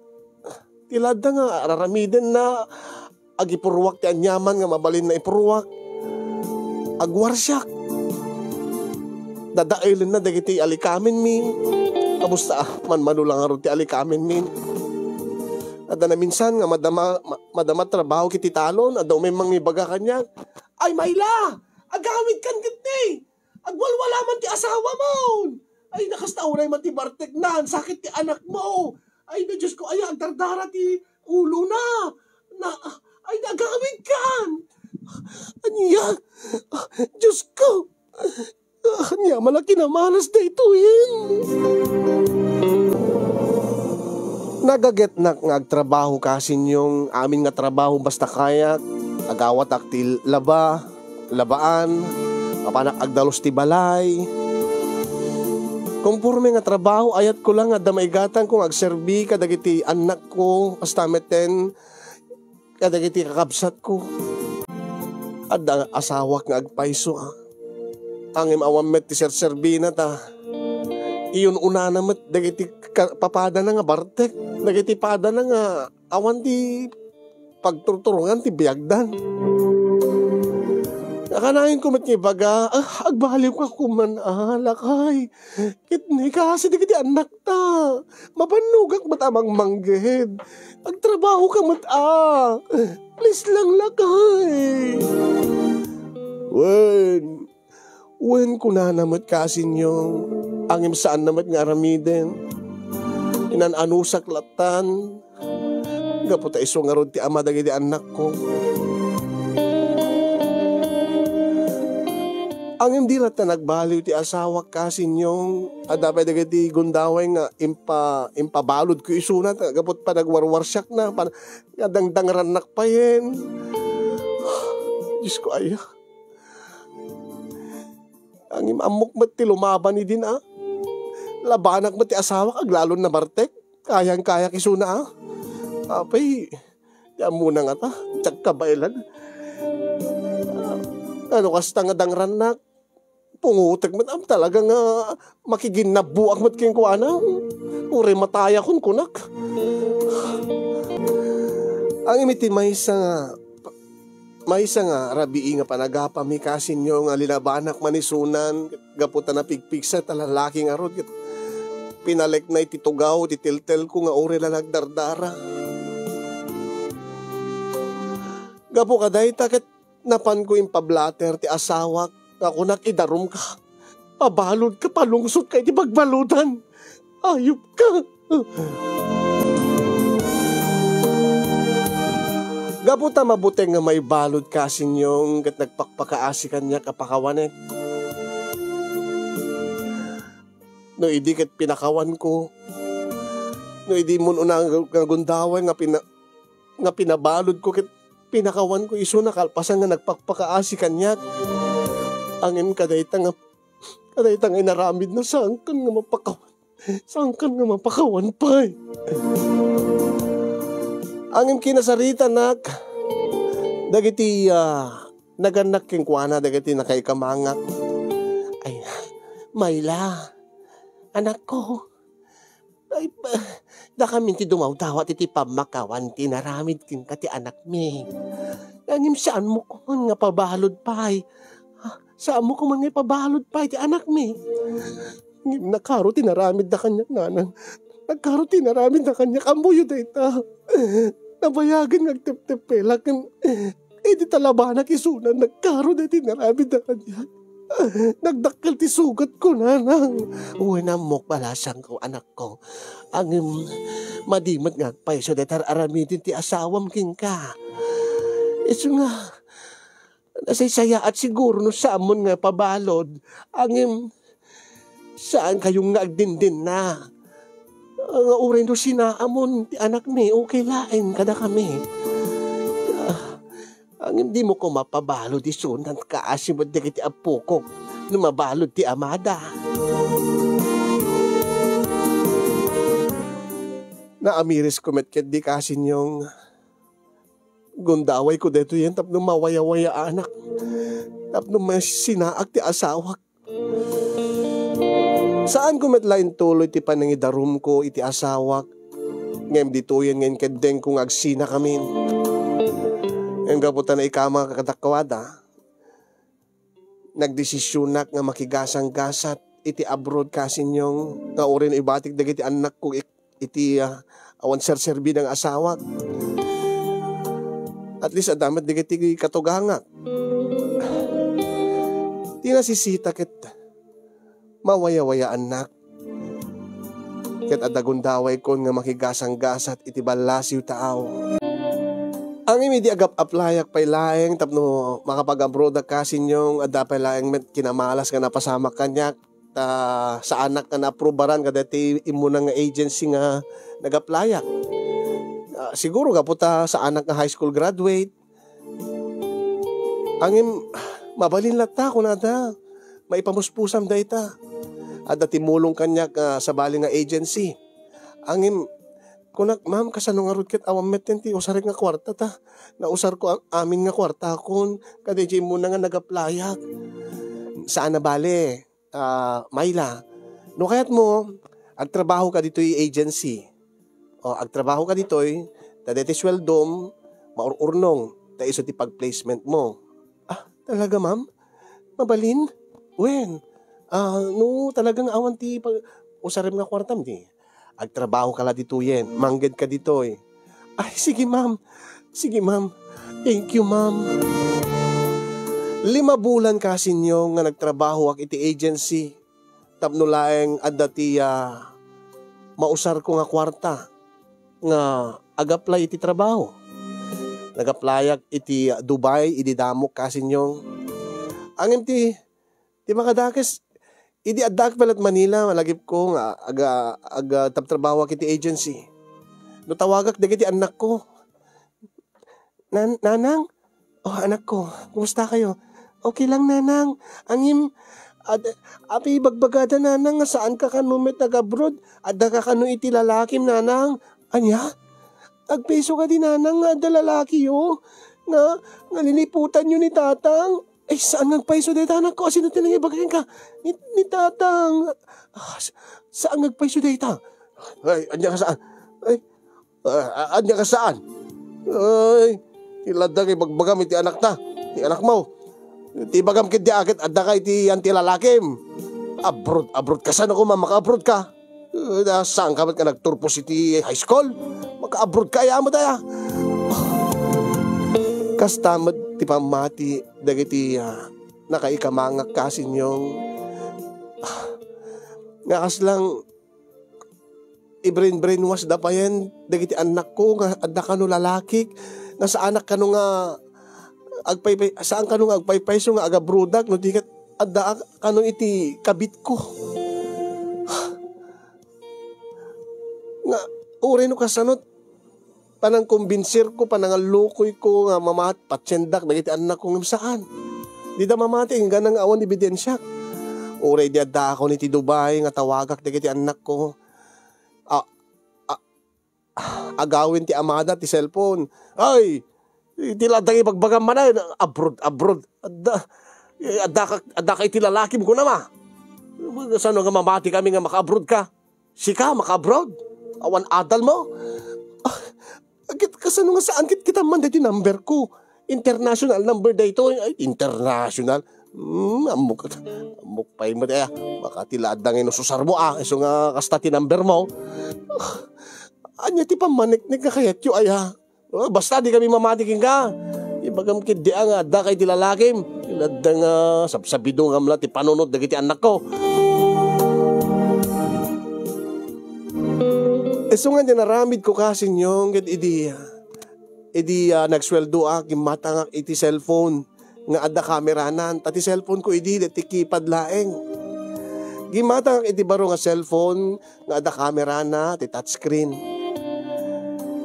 ti ladda nga ar-aramidenna, agipurruak ti aniaman nga mabalinna ipurruak. Agwarsiak. Dadaelenna dagiti alikamenmi. Kabus ta, ah, manmano la ngarud ti alikamenmi. Adda naminsan nga madama, ma-, madama trabaho iti talon, adda umay mangibaga kaniak, "Ay, Mayla! Agawidkan ketdi! Agwalwala man ti asawamon! Ay, nakasta uray man ti bartekna, sakit ti anakmo! Ay, na, Diyos ko, aya, agdardara ti ulona! Na, ay, nagawidkan! Ania? Diyos ko! Ania man a kinamalas daytoyen?" Nagagetnak nga agtrabaho, kasinyong, amin nga trabaho basta kayak. Agawatak ti laba, labaan, mapanak agdalus ti balay. Konporme nga trabaho, ayatko lang nga adda maigatangko nga agserbi kadagiti annakko, kasta metten kadagiti kakabsatko. Adda asawak nga agpayso, a. Ngem awan met ti serserbina ta iyun-unana met dagiti ka-, papadana nga bartek, dagiti padana nga awan ti pagturturongan ti biagdan. Nakanayon ko met nga ibaga, "Ah, agbaliwka koma, ah, lakay. Ket ni kasi dagiti annakta. Mabannogak met a mangmangged. Agtrabahoka met a. Please lang, lakay." Wen, Wen, kunana met, kasinyong, ngem saanna met nga aramiden. Inan-anusak lattan, gapu ta isu ngarud ti ama dagiti annakko. Ngem di latta nagbaliw ti asawak, kasinyong, adda pay dagiti gundaway nga impa-, impabaludko isuna, ta gapu ta panagwarwarsiakna, pan-, nga dangdangrannak payen. Diyos ko, aya. Ngem ammok met ti lumaban idin, a. Labanak met ti asawak, aglalon nabartek. Kayang-kayak isuna, a. Apay, ti ammona ngata, diak kabaelan. A, no kasta nga dangrannak, pungotek met, am, talaga nga makiginnabbuak met kenkuana. Uray matayakon, kunak. Ngem iti maysa nga, maysa nga rabii nga panagapami, kasinyong, nga linabanak man isunan, gapu ta napigpigsa ta lalaki ngarud, ket pinalekna iti tugaw ti tiltelko nga uray la nagdardara. Gapu kadayta, ket napanko impablater ti asawak nga kunak, "Idarumka, pabaludka, palungsotka iti pagbaludan. Ayupka." Gapu ta mabuteng nga maibalud, kasinyong, ket nagpakpakaasi kaniak a pakawanek. No idi ket pinakawanko, no idi mun-una nga gundaway nga pina-, nga pinabaludko ket pinakawanko isuna kalpasan nga nagpakpakaasi kaniak. Ngem kadayta nga, kadayta nga inaramidna, saankan nga mapakawan. Saankan nga mapakawan pay. Ngem kinasaritanak dagiti, a, nagannak kenkuana, dagiti nakaikamangak. Ay, Mayla, anakko, ay, ba, dakamin ti dumawdawat iti pammakawan ti inaramid kenka ti anakmi. Ngem saanmo koman nga pabalud pay. Ah, saanmo koman nga ipabalud pay ti anakmi. Ngem nakaro ti inaramidda kaniak, nanang. Nakaro ti inaramidda kaniak. Ammoyo dayta. Nabayagen nga agteptepelak. Idi ta labanak isuna, nagkaro daytoy inaramidda kaniak. Nagdakkel ti sugatko, nanang. Wen, ammok, balasangko, anakko. Ngem, madi met nga agpayso dayta ar-aramiden ti asawam kenka. Isu nga, nasaysayaat siguro no saanmon nga pabalud. Ngem, saankayon nga agdindinna. Nga uray no sinaamon ti anakmi, okay laeng kadakami. Ah, Ngem dimo ko mapabalud isu, nagkaasi met dagiti appokok no mabalud ti amada. Naamirisko met ketdi, Kasinyong. Gundawayko daytoyen tapno mawayawayaanak, tapno masinaak ti asawak. Saanko met la intuloy ti panangidarumko iti asawak, ngem ditoyen nga inkeddengko nga agsinakamin. Ngem gapu ta naikama kadakuada, nagdesisionak nga makigasanggasat iti abroad, Kasinyong, nga uray no ibatik dagiti annakko ik-, iti, ah, awan serserbida nga asawak. At least, adda met dagiti katugangak. Ti nasisita ket mawayawayaannak. Ket adda gundawayko nga makigasanggasat iti ballasiw taaw. Ngem idi agap-aplayak pay laeng tapno makapag-abroadak, Kasinyong, adda pay laeng met kinamalas nga napasamak kaniak, ta saanak nga naaprubaran kadagiti immuna nga agency nga nag-aplayak. Ah, siguro gapu ta saanak nga high school graduate. Ngem, mabalin latta, kunada, maipamuspusam dayta. Adda timmulong kaniak, ah, sabali nga agency. Ngem, kunak, "Ma'am, kasano ngarud ket awan metten ti usarek nga kuarta ta? Nausarko am-, amin nga kuartakon, kadaydiay immuna nga nag-aplayak." "Saan a bale, ah, Myla. No kayatmo, agtrabahoka ditoy agency. O, agtrabahoka ditoy, ta daytoy sueldom, maur-urnong, ta isu ti pag-placement mo." "Ah, talaga, ma'am? Mabalin? Wen? Ah, no talagang awan ti pag-, usarem nga kuartam, di agtrabahoka la ditoyen, manggedka ditoy." "Ay, sige, ma'am. Sige, ma'am. Thank you, ma'am." Lima bulan, Kasinyong, nga nagtrabahoak iti agency tapno laeng adda ti, ah, mausarko nga kuarta nga ag-apply iti trabaho. Nag-applyak iti Dubai idi damok, Kasinyong. Ngem ti, ti makadakes, idi addaak pay la't Manila, malagipko nga aga-, agtabtrabahoak iti agency. No tawagak dagiti annakko, "Nan-, Nanang? Oh, anakko, kumusta kayo?" "Okay lang, Nanang. Ngem, ad-, apay ibagbagada, Nanang, nga saanka kano met nag-abroad? Addaka kano iti lalakim, Nanang?" "Ania? Agpayso kadi, Nanang, nga adda lalakiyo? Nga, nga liniputanyo ni Tatang?" "Ay, saan nga agpayso dayta, anakko? Asino ti nangibaga kenka? Ni, ni Tatang. Ah, sa-, saan nga agpayso dayta?" "Ay, ania nga saan? Ay, ah, ania nga saan? Ay, ti latta nga ibagbagam iti anakta, ti anakmo. Ti ibagam ketdi a ket addaka iti yan ti lalakim. Abroad, abroad. Kasano koma maka-abroad ka? Eh, da, saanka met nga nagturpos iti high school? Maka-abroad ka, aya met aya." Kasta met ti pammati dagiti, ah, nakaikamangak, Kasinyong. Nga kasla, i-brain-brainwash da payen dagiti annakko nga adda kano lalakik, nga saanak kano nga agpaypay-, saan kano nga agpaypayso nga agabroadak no di ket adda ak-, kano iti kabitko. Nga uray no kasano, panangkumbinsirko, panangallukoyko nga mamat-, patiendak dagiti annakko ngem saan. Dida mamati, inggana nga awan ebidensiak. Uray di addaakon iti Dubai nga tawagak dagiti annakko. A-, a-, agawen ti amada ti cellphone. "Ay, iti latta nga ibagbagam manen, abroad, abroad. Adda, addaka, addaka iti lalakim," kunana. "Sano nga mamati kami nga maka-abroad ka? Sika, maka-abroad? Awan adal mo?" Ah, ket kasano nga saan ket kita man daytoy number ko? International number daytoy. Ay, international. Hmm, ammok, ammok pay met aya. Baka ti la adda nga inususar mo, ah. Isu nga kasta ti number mo. Ah, ania ti pammaneknek nga kayatyo, aya? Oh, basta di kami mamati kenka. Ibagam ketdi a nga addaka iti lalakim. Ti la adda nga sabsabidongam la ti panunot dagiti annakko. Isu nga ti naramidko, Kasinyong, ket idi, idi, ah, nagsueldoak, gimmatangak iti cellphone nga adda kamerana. Ta ti cellphone ko idi, ti keypad laeng. Gimmatangak iti baro nga cellphone nga adda kamerana, ti touchscreen.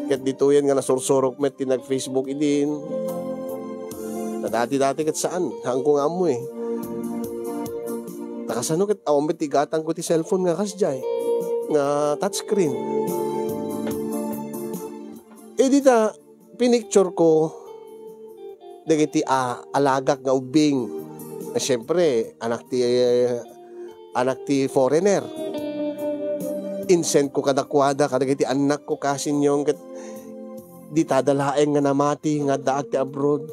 Ket ditoyen nga nasursurok met ti nag-Facebook idin. Dati-dati ket saan, saanko nga ammo eh. Ta kasano ket awan met ti gatangko ti cellphone nga kasdiay, nga touchscreen. Idi ta pinicture ko dagiti, ah, alagak nga ubbing. Eh, siyempre, anak ti, anak ti foreigner. Insend ko kadakuada, kadagiti annakko, kasinyong, ket ditada laeng nga namati nga addaak ti abroad.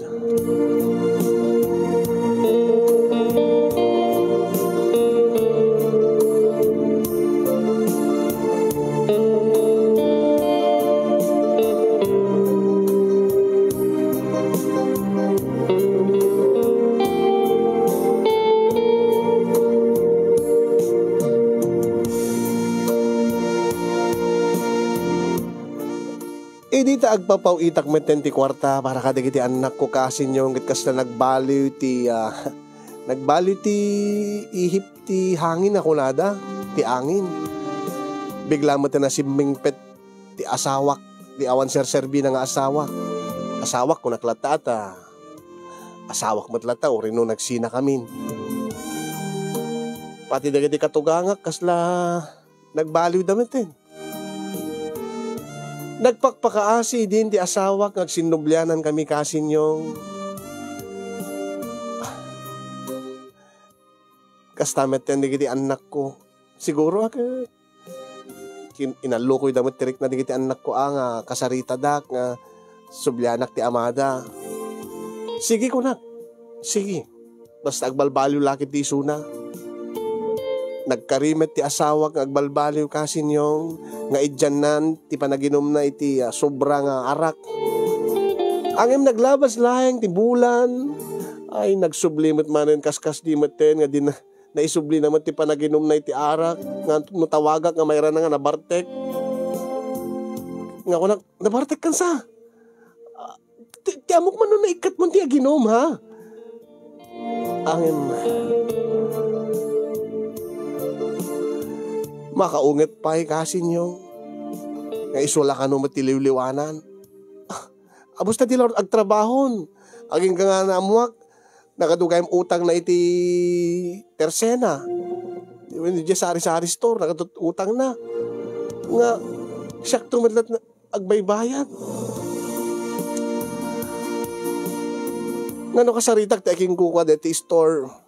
Idi ta agpapaw-itak metten ti kuarta para kadagiti annakko, kasinyong, ket kasla nagbaliw ti, ah, nagbaliw ti ihip ti hangin a kunada, ti angin. Bigla met ti nasimmingpet ti asawak, ti awan serserbina nga asawa. Asawak, kunak latta, ta asawak met latta, uray no nagsinakamin. Pati dagiti katugangak, kasla nagbaliwda metten. Nagpakpakaasi idin ti asawak nga agsinnublianan kami, kasinyong. Kasta metten dagiti annakko. Siguro, ah, ket kin-, inallokoyda met ti rikna dagiti annakko, ah, nga kasaritadak nga sublianak ti amada. Sige, kunak. Sige. Basta agbalbaliw la ket ti isuna. Nagkari met ti asawak nga agbalbaliw, kasinyong, nga idiannan ti panaginumna iti, ah, sobra nga arak. Ngem naglabas laeng ti bulan. Ay, nagsubli met manen, kaskasdi metten nga di na, naisublina met ti panaginumna iti arak, nga no tawagak nga mairana nga nabartek. Nga kunak, "Nabartek kansa? Ah, ti, ti ammok man no naikkat man ti aginum, ha?" Ngem, makaunget pay, kasinyong, nga isu la kano met ti liwliwanan. Ah, abus ta di la agtrabahon. Agingga nga naammuak, nagadu gayam utangna iti Tersena. Wenno diay sari-sari store, nagadu utangna. Nga, siakto met latta agbaybayad. Ngano kasaritak ti aginkukua deti store?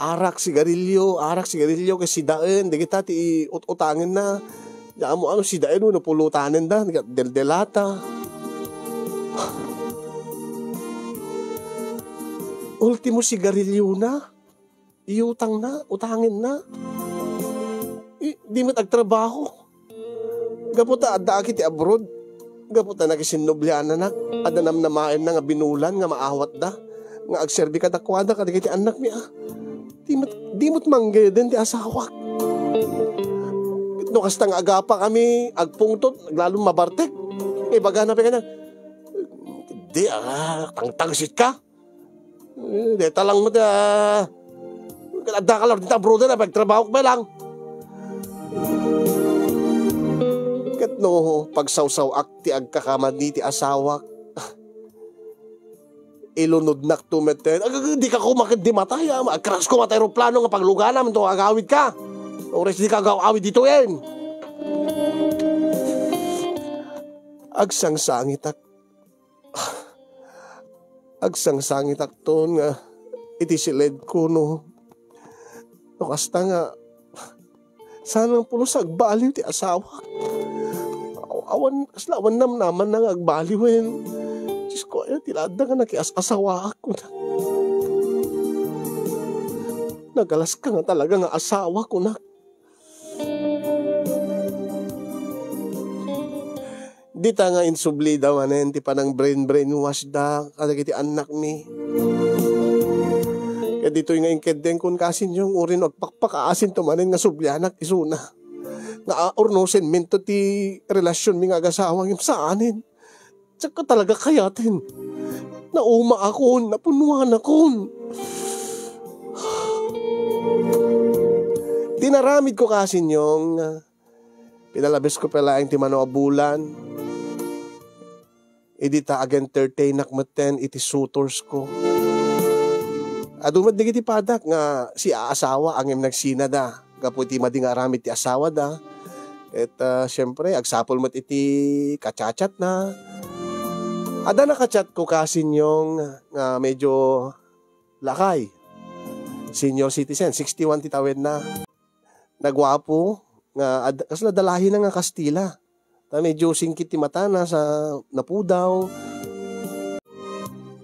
Arak, sigarilyo, arak, sigarilyo, ket sidaen, dagita ti ut-utangenna. Di ammo ano, sidaen wenno pulutanenda, deldelata. Ultimo, sigarilyona, iutangna, utangenna. I, di met agtrabaho. Gapu ta addaak iti abroad, gapu ta nakisinnubliananak, adda namnamaenna nga binulan nga maawatda, nga agserbi kadakuada kadagiti annakmi, a. Di met, di met manggeden ti asawak. No kasta nga agapakami, agpungtot, aglalom mabartek. Ibagana pay kaniak, "Di, a, tangtangsitka." Eh, deta lang met, a, ket addaka la dita, brother, a, pagtrabahok met lang. Ket no pagsawsaw-ak ti agkakamani ti asawak, ilunodnakto metten. Ag-, ag-, dika koma ket di matay, a, agkaras koma ti aeroplano nga pagluganam, to agawidka. Ores dika agaw-awid ditoyen. Agsangsangitak Agsangsangitakton nga iti siledko no, no kasta nga saan nga pulos agbaliw ti asawak. Aw-, awan, kasla awan namnamanna nga agbaliwen. Diosko, aya ti la adda nga nakias-asawaak, kunak. Nagalaska nga talaga nga asawa, kunak. Dita nga insublida manen ti panang-brain-brainwash da kadagiti annakmi. Ket ditoy nga inkeddengkon, kasinyong, uray no agpakpakaasinto manen nga sublianak isuna. Nga, a, urnosenminto ti relasionmi nga agasawa, ngem saanen. Diak talaga kayaten. Naumaakon, napunnuanakon. Ti inaramidko, kasinyong, pinalabisko pay laeng ti mano a bulan. Idi ta ag-entertainak metten iti suitors ko. Adu met dagiti padak nga si aasawa ngem nagsinada gapu iti madi nga aramid ti asawada. Ket, ah, siempre, agsapul met iti ka-chat-chatna. Adda naka-chat ko, Kasinyong, nga medyo lakay. Senior citizen, sixty-one ti tawenna. Nagwapo nga ad-, kasla dalahina nga Kastila. Ta medyo singkit ti matana sa napudaw.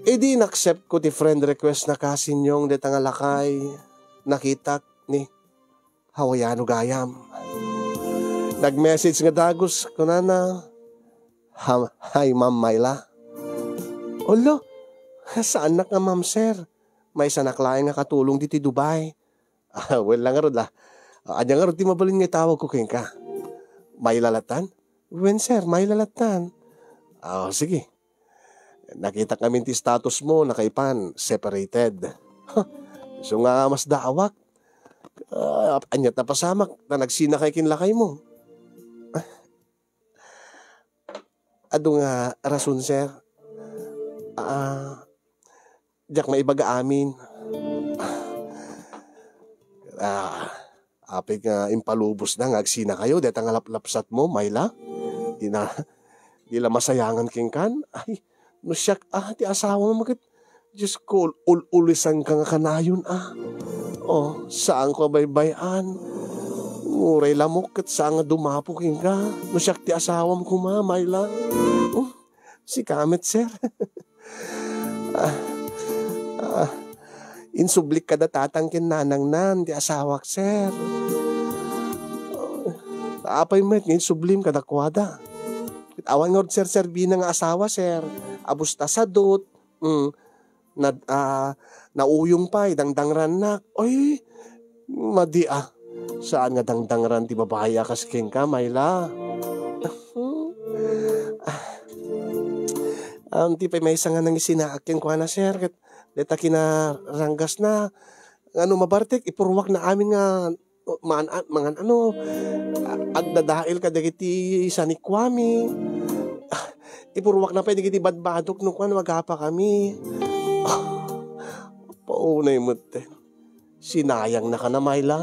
Idi in-accept ko ti friend request na, Kasinyong, deta nga lakay, nakitak ni Hawaiano gayam. Nag-message nga dagus, kunana, "Ha-, hi, Ma'am Myla." "Olo, saannak nga Ma'am, Sir. Maysanak laeng nga katulong ditoy Dubai." "Ah, well lang ngarud, ah. Ania ngarud ti mabalin nga itawag ko kenka? Myla lattan?" "Wen, sir, Myla lattan." "Ah, sige. Nakitak ngamin ti status mo, nakaipan, separated." "Huh, isu nga masdaawak. Ah, aniat napasamak, ta nagsinakay ken lakay mo?" "Ah, adu nga rason, sir. Ah, diak maibaga amin." "Ah, apay nga impalubosda nga agsinakayo, deta nga laplapsat mo, Myla? Di na, di la masayangan kenkan? Ay, no siak, ah, ti asawam ket, Diosko, ul-, ul-ulisanka nga kanayon, ah. Oh, saanko a baybay-an. Uray lamok ket saan nga dumapo kenka. No siak ti asawam koma, Myla." "Oh, sika met, sir." "Ah, ah, insublik kada tatang ken nanangnan ti asawak, sir. Apay met nga insublim kadakuada? Ket awan nga serserbina nga asawa, sir. Abus ta sadut, mm, nad-, ah, nauyong pay, dangdangrannak." "Ay, madi, ah. Saan nga dangdangran ti babai a kas kenka, Myla?" "Ah, awan ti pay maysa nga nangisinaak kenkuana, sir, ket deta kinaranggasna, nga no mabartek, ipurruakna amin nga, o, maan-, a-, mangan ano, a-, agdadael kadagiti sanikuami. Ah, ipurruakna pay dagiti badbadok no kuan, agapakami." Ah, paunay met. Sinayangnaka na, Myla.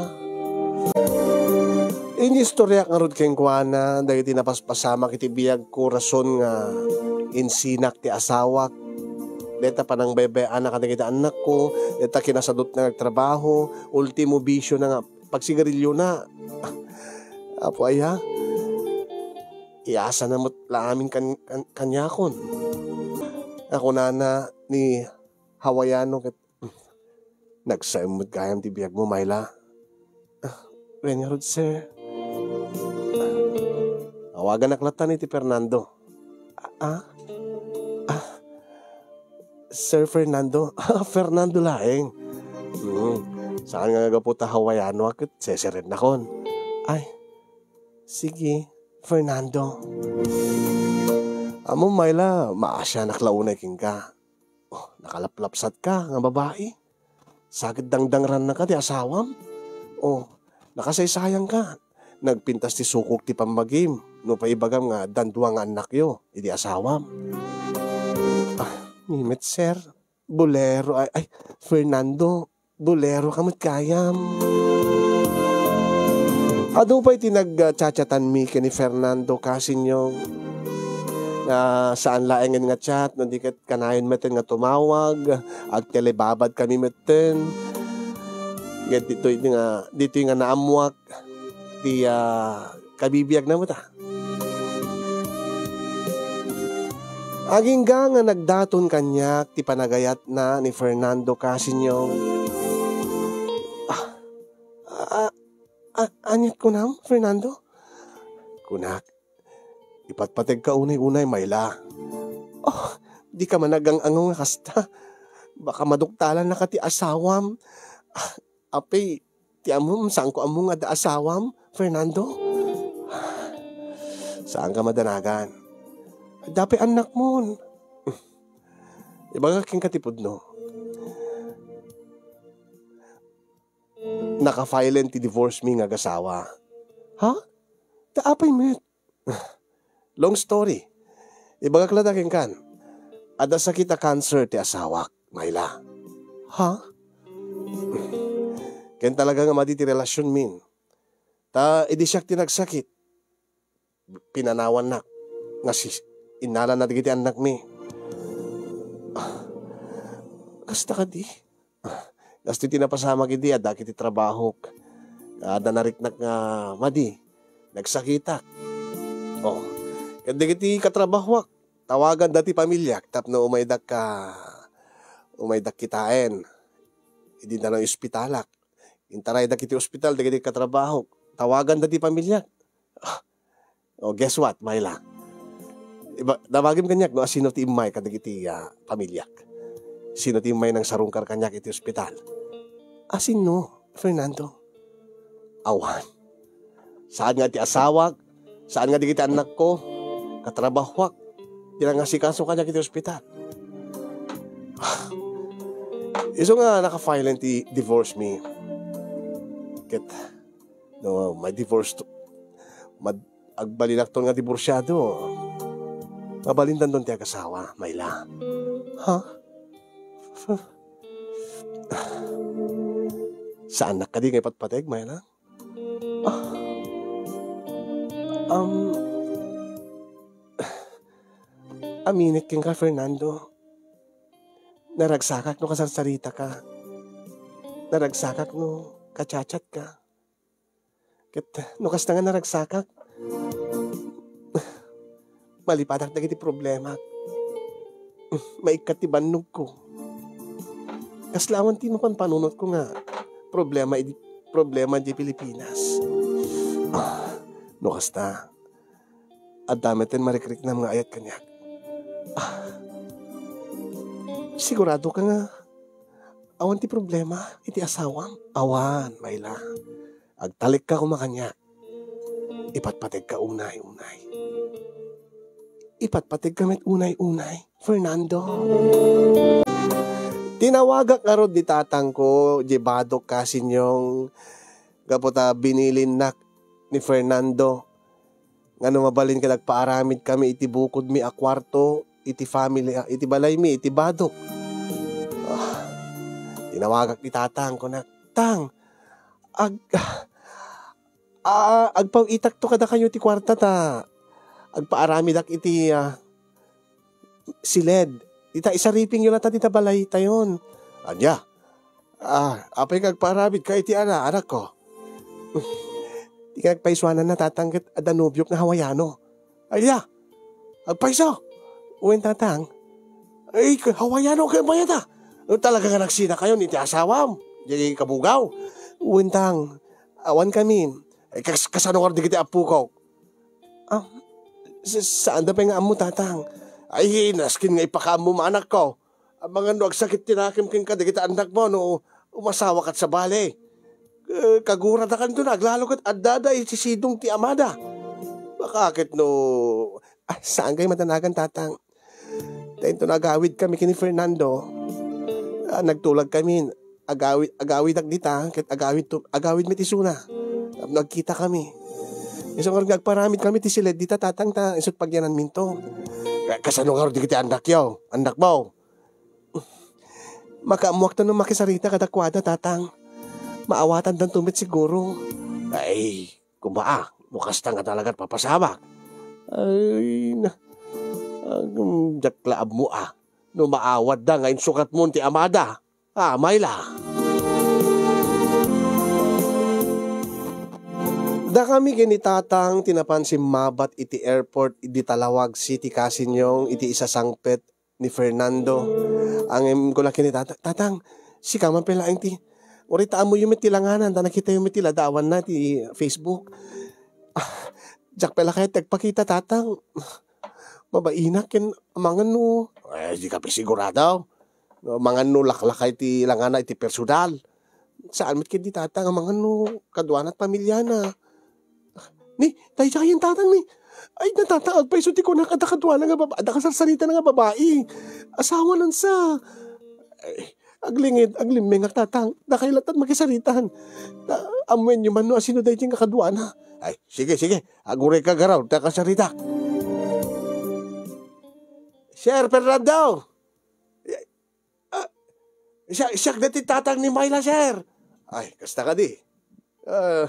Inistoriak ngarud kenkuana dagiti napaspasamak iti biagko, rason nga insinak ti asawak. Deta panangbaybay-anak kadagiti annakko, deta kinasadutna nga agtrabaho, ultimo bisiona nga pagsigariliona. Apo aya, iyasana met la amin kan-, kan-, kaniakon. Kunana ni Hawaiano ket Nagsaem met gayam ti biagmo, Myla. Ah, wen ngarud, sir. Awaganak latta ni ti Fernando. Ah? Ah? Sir Fernando? Ah, Fernando laeng. Hmm. Saan nga gapu ta Hawaiano a ket seserennakon? Ay, sige, Fernando. Ammom, Myla, maasianak la unay kenka. Oh, nakalaplapsatka nga babai. Sa ket dangdangrannaka ti asawam? Oh, nakasaysayangka. Nagpintas ti sukog ti pammagim. No paibagam nga addaan dua nga annakyo idi asawam. Ah, ni met, sir. Bolero, ay, ay, Fernando, Bolero ka met gayam. Adu pay ti nag-chat-chatanmi ken ni Fernando Casinyong, nga saan laengen nga chat, no di ket kanayon metten nga tumawag, agtelebabad kami metten. Ket ditoy nga, ditoy nga naammuak ti, ah, kabibiagna met, ah. Agingga nga nagdaton kaniak ti panagayatna ni Fernando Casinyong. Ah, ah, ah, aniat kunam, Fernando? Kunak, ipatpategka unay-unay, Myla. Oh, dika man agang-angaw nga kasta. Baka maduktalannaka ti asawam. Ah, apay, ti ammom, saanko ammo nga adda asawam, Fernando? Saanka madanagan. Adda pay annakmon. Ibagak kenka ti pudno. Naka-file-en ti divorce mi nga agasawa. Ha? Ta apay met? Long story. Ibagak latta kenkan. Adda sakit a cancer ti asawak, Myla. Ha? Ken talaga nga madi ti relasionmin. Ta idi siak ti nagsakit, pinanawannak nga si-, innalana dagiti annakmi. Ah, kasta kadi? Ah, kasta ti napasamak idi adda iti trabahok. Adda nariknak nga madi, nagsakitak. Oh, ket dagiti katrabahoak, tawaganda ti pamiliak tapno umaydak ka, umaydak kitaen. Idi nano ospitalak. Intaraydak iti ospital dagiti katrabahok. Tawaganda ti pamiliak. Ah, oh, guess what, Myla? Iba, damagim kaniak no asino ti immay kadagiti, ah, pamiliak. Sino ti immay nangsarungkar kaniak iti ospital? Asino, Fernando? Awan. Saan nga ti asawak, saan nga dagiti annakko, katrabahoak, ti nangasikaso kaniak iti ospital. Isu nga naka-file ti divorce mi. Ket, no, may divorce to, mad-, agbalinakton nga diborsiado. Mabalindanton ti agasawa, Myla. Ha? Saannak kadi nga ipatpateg, Myla? Ah. Um, aminek kenka, Fernando. Naragsakak no kasarsaritaka. Naragsakak no kachachatka. Ket no kasta nga naragsakak, malipadak dagiti problemak. Maikkat ti bannogko. Kasla awan ti mapanpanunotko nga problema idi, problema di Pilipinas. Ah, no kasta, adda met ti marikriknam nga ayat kaniak. Ah, sigurado ka nga awan ti problema iti asawam? Awan, Myla. Agtalekka koma kaniak. Ipatpategka unay, unay. Ipatpategka met unay, unay, Fernando. Tinawagak ngarud ni tatangko, di badok kasinyong, gapu ta binilinnak ni Fernando nga no mabalin ket agpaaramid kami iti bukodmi a kuarto, iti family, ah, iti balaymi, iti badok. Ah, tinawagak ni tatang, kunak, "Tang, ag-, ah, agpaw-itakto kadakayo ti kuarta ta agpaaramidak iti, ah, siled. Ita, isaripingyo latta dita balaytayon." "Ania? Ah, apay nga agpaaramidka iti ana, anakko?" "Ti nga agpaysuananna, tatang, ket adda nobiok nga Hawaiano." "Ania? Agpayso?" "Wen, tatang." "Ay, ka-, Hawaiano kayo bayata? Talaga nga nagsinakayon iti asawam, di kabugaw?" "Wen, tang. Awan kami." "Ay, kas-, kasano ngarud dagiti appokok?" "Ah, sa-, saanda pay nga ammo, tatang." "Ay, nasken nga ipakaammo, anakko. Amangan no agsakit ti nakem kenka dagiti annakmo no umasawaka ket sabali. Eh, kaguradakanto nga aglalo ket addada iti sidong ti amada. Baka ket no," "Ah, saan kayo madanagan, tatang. Ta inton agawid kami ken ni Fernando, ah, nagtulag kami. Agawid, agawidak dita, ket agawid to, agawid met isuna. Tapno agkita kami. Isu ngarud nga agparamid kami ti siled dita, tatang, ta isut pagyananminto." "Ka-, kasano ngarud dagiti annakyo, annakmo?" "Makaammoakto no makisarita kadakuada, tatang. Maawatandanto met siguro." "Ay, koma, no kasta nga talagat papasamak. Ay, na, agum, diak la ammo, ah, no maawatda nga insukatmon ti amada. Ah, Myla." Dakami ken ni tatang ti napan simmabat iti airport idi Talawag City, kasinyong iti isasangpet ni Fernando. Ngem kuna ken ni tata, "Tatang, sika man pay laeng ti, uray ta ammoyo met ti langanan, ta nakitayo met ti ladawanna ti Facebook." "Ah, diak pay la kayat ti agpakita, tatang. Mabainak ken amangan no." "Eh, dika pay sigurado. Amangan no laklakay ti langana iti personal. Saan met ketdi, tatang, amangan no kaduana ti pamiliana." "Ni, daydiayen, tatang, ni. Ay, na, tatang, agpayso ti kunak, adda kaduana nga baba-, adda kasarsaritana nga babai. Asawanan sa." "Ay, aglingid, aglimmingak, tatang. Dakay latta ti makisaritaan. Ta, ammoenyo man no asino daydiay nga kaduana." "Ay, sige, sige. Agurayka ngarud ta kasaritak." "Sir Fernando!" "Ah, Siak, siak daytoy tatang ni Myla, sir. Ay, kasta kadi. Ah,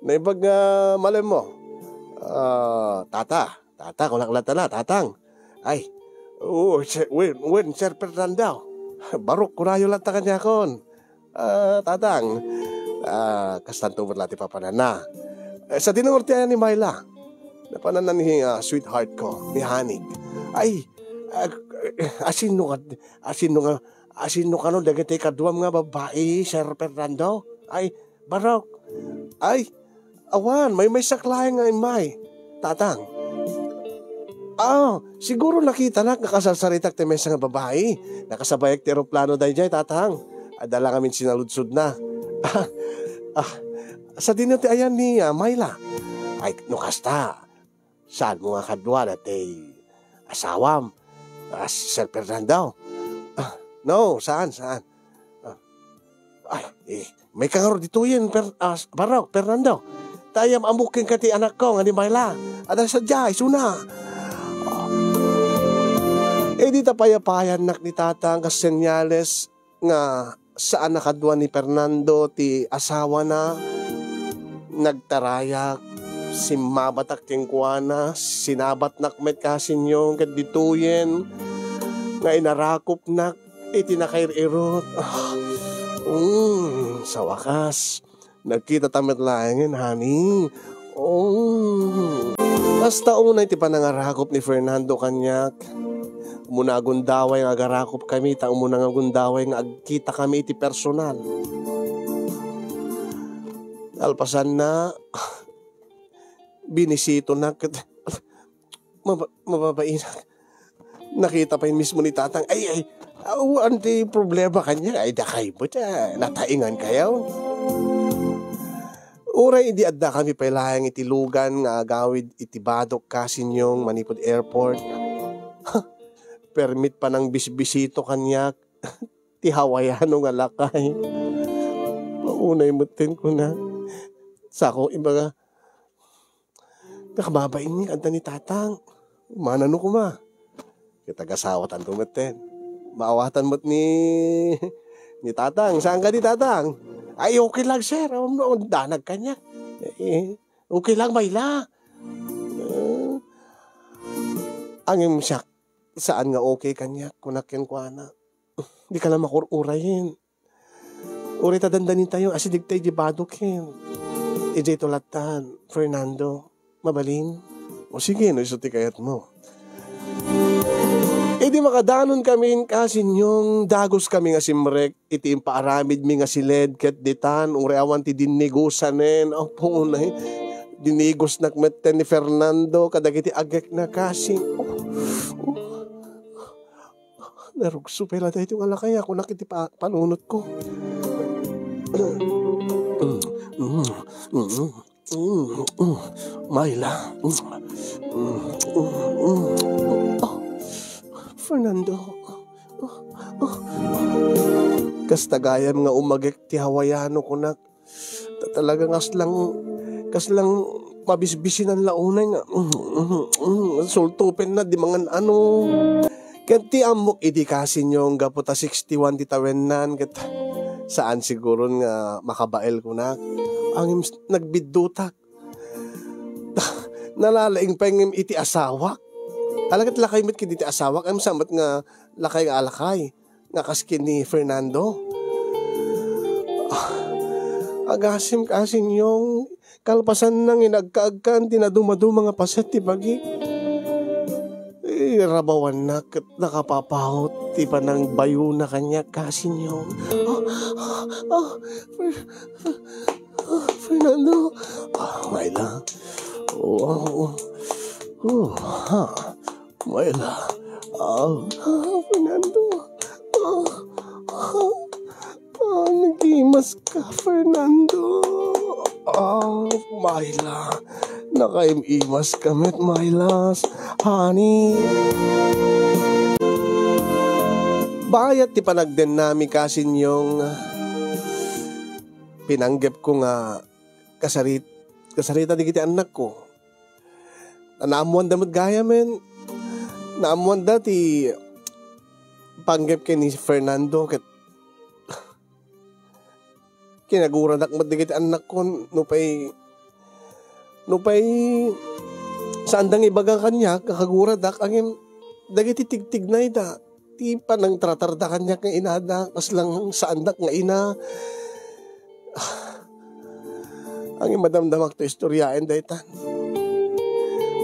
naimbag nga malemmo. Ah, tata, tata, kunak latta la, tatang. Ay, oo, si-, wen, wen, Sir Fernando. Barok, kunayo latta kaniakon. Ah, tatang, ah, kastanto met la ti papananna. Eh, sadino ngarud ti ayan ni Myla? Napananna ni, ah, sweetheart ko, ni Hanik. Ay, ah, asino nga, asino nga, asino kano dagiti kaduam nga babbai, Sir Fernando? Ay, barok. Ay, awan, maymaysak laeng nga immay, tatang. Ah, siguro nakitanak nga kasarsaritak ti maysa nga babai. Nakasabayak ti eroplano daydiay, tatang. Adda la ngamin sinaludsodna. Ah, ah, sadino ti ayan ni, ah, Myla? Ay, no kasta, saanmo nga kaduada ti asawam, ah, Sir Fernando? Ah, no, saan, saan? Ah, ay, eh, mayka ngarud ditoyen, Per-, ah, Barok, Fernando. Ta ammok kenka ti anakko nga ni Myla. Adda sadiay, isuna. Idi ta payapayannak ni tatang, kas senyales nga saan a kadua ni Fernando ti asawana, nagtarayak, simmabatak kenkuana, sinabatnak met kasinyo ket ditoyen nga inarakopnak iti nakair-irot. Ah, mm, sa wakas, nagkitata met laengen, honey. Oh. Kasta unay ti panangarakop ni Fernando kaniak. Umuna a gundaway nga agarakopkami, ta umuna nga gundaway nga agkitakami iti personal. Kalpasanna, binisitonak ket maba-, mababainak. Nakita pay mismo ni tatang. Ay, ay, awan ti problema kaniak. Ay, dakay met, ah, nataingan kayo. Uray idi addakami pay laeng iti lugan nga agawid iti badok kasinyong manipud airport. Permit panangbisbisito kaniak ti Hawaiano nga lakay. Paunay metten kuna. Sako, ibaga, nakababain nga adda ni tatang. Manano koma? Ket agasawatanto metten. Maawatan met ni, ni tatang. Saan kadi, tatang? Ay, okay lang, sir. Um, danag kaniak. Eh, okay lang, Myla. Eh, angem siak, saan nga okay kaniak, kunak kenkuana. Di ka la makur-urayen. Uray ta dandanin tayo, asideg tayo di badok ken. Idiay to lattan, Fernando. Mabalin? O sige, no isu ti kayatmo. Idi makadanon kami, kasinyong dagus kami nga simrek iti impaaramidmi nga siled ket ditan, uray awan ti dinnigusanen. Apo, unay, dinigusnak metten ni Fernando kadagiti agekna, kasi. Oh, oh. Narugso pay la daytoy nga lakay, kunak iti pa-, panunotko. Myla. Oh, Fernando. Kasta gayam nga umagek ti Hawaiano, kunak. Ta-, talaga nga kaslang, kaslang mabisbisinan la unay nga, mm, mm, mm, sultupenna di mangan-ano. Ket ti ammok idi, kasinyong gapu ta sixty-one ti tawennan, ket saan siguron nga makabael kunak. Angem s-, nagbiddutak. Nalalaing pay ngem iti asawak. Talagat lakay met ket iti asawak, am, sa met nga lakay nga alakay. Nga kas ken ni Fernando. Ah, agasem, kasinyong, kalpasan nga inagkaagkan ti nadumaduma nga paset ti bagi. Irabawanna ket nakapapawot ti panangbayona kaniak, kasinyong. Ah, ah, ah, Fer-, ah, Fernando. Ah, Myla. Oh, oh, oh. Oh, ha. Myla. Ah, ah, Fernando. Ah, ah, ah, nag-imas ka, Fernando. Ah, Myla. Nakaim-imas ka met, Myla. Honey. Bayat ti panagdennami, kasinyong, pinanggepko nga kasarit-, kasarita dagiti annakko. Naammoanda met gayamen. Naammoanda ti panggep ken ni Fernando ket Naguradak met dagiti annakko, nupay, nupay saanda nga ibaga kaniak nga kaguradak, ngem dagiti tigtignayda, ti panangtratarda kaniak nga inada, kasla saandak nga ina. Ngem madamdamak to istoryaen dayta.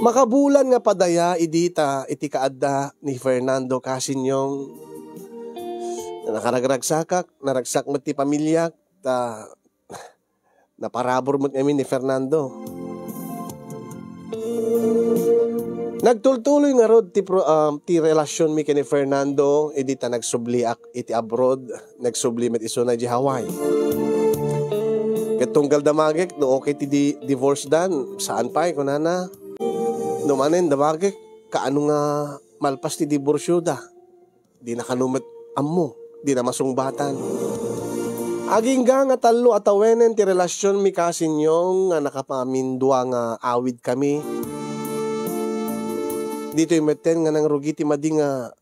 Makabulan nga padaya idi ta iti kaadda ni Fernando Casinyong. Nakaragragsakak, naragsak met ti pamiliak, ta naparabur met ngamin ni Fernando. Nagtultuloy ngarud ti pro-, ah, ti relasionmi ken ni Fernando idi ta nagsubliak iti abroad, nagsubli met isuna idiay Hawaii. Ket tunggal damagek no okay ti di-, divorce dan, saan pay, kunana. No manen damagek, kaano nga malpas ti diborsyoda? Dina kano met ammo, dina masungbatan. Agingga nga tallo a tawenen ti relasionmi, Casinyong, nga nakapamindua nga awidkami. Ditoy metten nga nangrugi ti madi nga,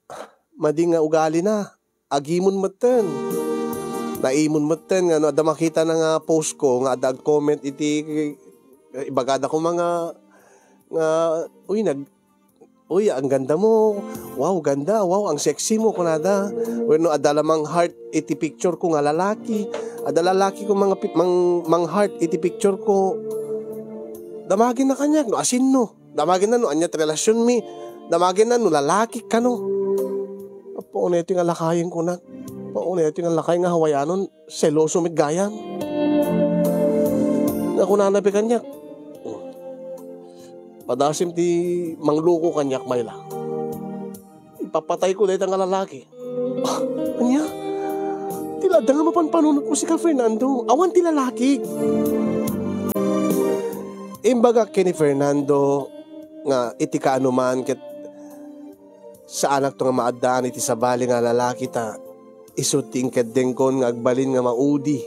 madi nga ugalina. Agimon metten. Naimon metten nga no adda makitana nga post ko, nga adda ag-comment iti, ibagada koma nga, nga, "Uy, nag-, uy, ang ganda mo. Wow, ganda. Wow, ang sexy mo," kunada. Wenno adda la mang-heart iti picture ko nga lalaki. Adda lalaki ko mga pi-, mang-, mang-heart iti picture ko. Damagina kaniak no asinno. Damagina no ania ti relasionmi. Damagina no lalaki kano. Apo, unay ti nga lakayen kunak. Apo, unay ti nga lakay nga Hawaianon. Seloso met gayam. Nga kunana pay kaniak, "Padasim ti mangloko kaniak, Myla. Ipapatayko dayta nga lalaki." Ah, ania? Ti la adda nga mapanpanunotmo sika, Fernando. Awan ti lalaki. Imbagak ken ni Fernando nga iti kaanoman ket saanakto nga maaddaan iti sabali nga lalaki ta isu ti inkeddengkon nga agbalin nga maudi.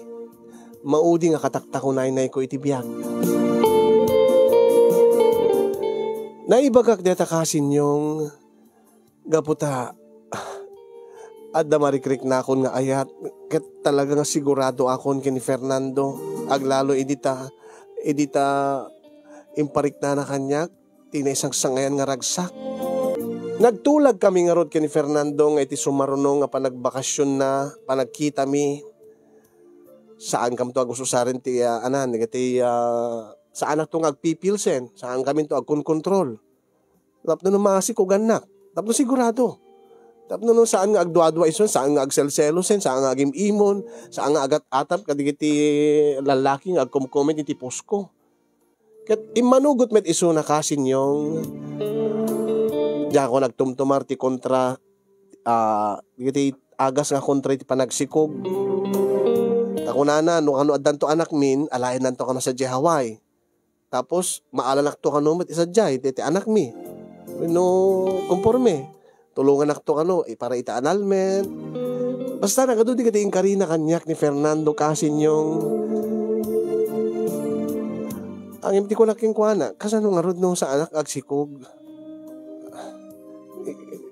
Maudi nga kataktakunaynayko iti biag. Naibagak dayta, Casinyong, gapu ta adda marikriknakon nga ayat ket talaga nga siguradoakon ken ni Fernando. Aglalo idi ta, idi ta impariknana kaniak ti naisangsangayan nga ragsak. Nagtulagkami ngarud ken ni Fernando nga iti sumaruno nga panagbakasionna, panagkitami, saankamto agus-usaren ti, ah, anan, dagiti, ah, saanakto nga agpipilsen, saankaminto agkonkontrol. Tapno no masikugannak, tapno sigurado. Tapno no saan nga agduadua isun, saan nga agselselosen, saan nga agim-imon, saan nga agat-atap kadagiti lalaki nga agkomkomment iti post ko. Ket immanugot met isuna, Casinyong. Diakon agtumtumar ti kontra, ah, dagiti agas nga kontra iti panagsikog. Ta kunana, no kano addanto anakmin, alaennanto kano sadiay Hawaii. Tapos, maalanakto kano met sadiay, ti, ti anakmi. No, konforme. Tulongannakto kano, eh, para iti annulment. Basta nagadu dagiti inkarina kaniak ni Fernando Casinyong. Ngem ti kunak kenkuana, "Kasano ngarud no saanak agsikog?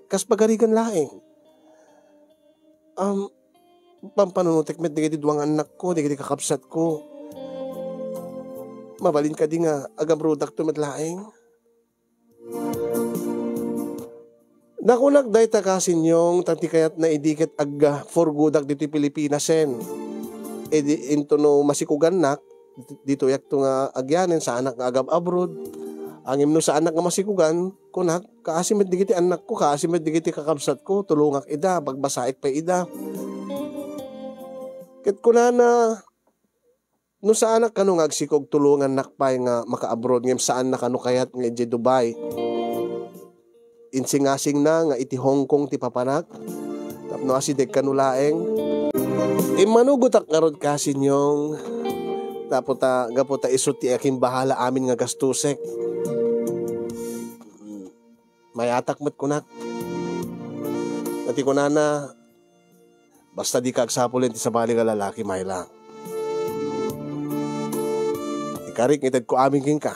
Kas pagarigan laeng." Um, pampanunotek met dagiti dua nga annakko, dagiti kakabsatko. Mabalin kadi nga agabrodakto met laeng? Nakunak dayta, Casinyong, ta ti kayatna idi ket agforgodak ditoy Filipinasen. Idi into no masikugannak, ditoyakto nga agyanen, saanak nga agab-abroad. Ngem no saanak nga masikugan, kunak, "Kaasi met dagiti annakko, kaasi met dagiti kakabsatko, tulongak ida, pagbasaek pay ida." Ket kunana, "No saanak kano nga agsikog, tulongannak pay nga maka-abroad, ngem saanna kano kayat nga idiay Dubai. Insingasingna nga iti Hong Kong ti papanak, tapno asideg kano laeng." Immanugotak ngarud, Casinyong, gapu ta, gapu ta isu ti akimbahala amin nga gastosek. Mayatak met kunak. Ket kunana, "Basta dika agsapulen ti sabali nga lalaki, Myla. Ikarik nga itedko amin kenka.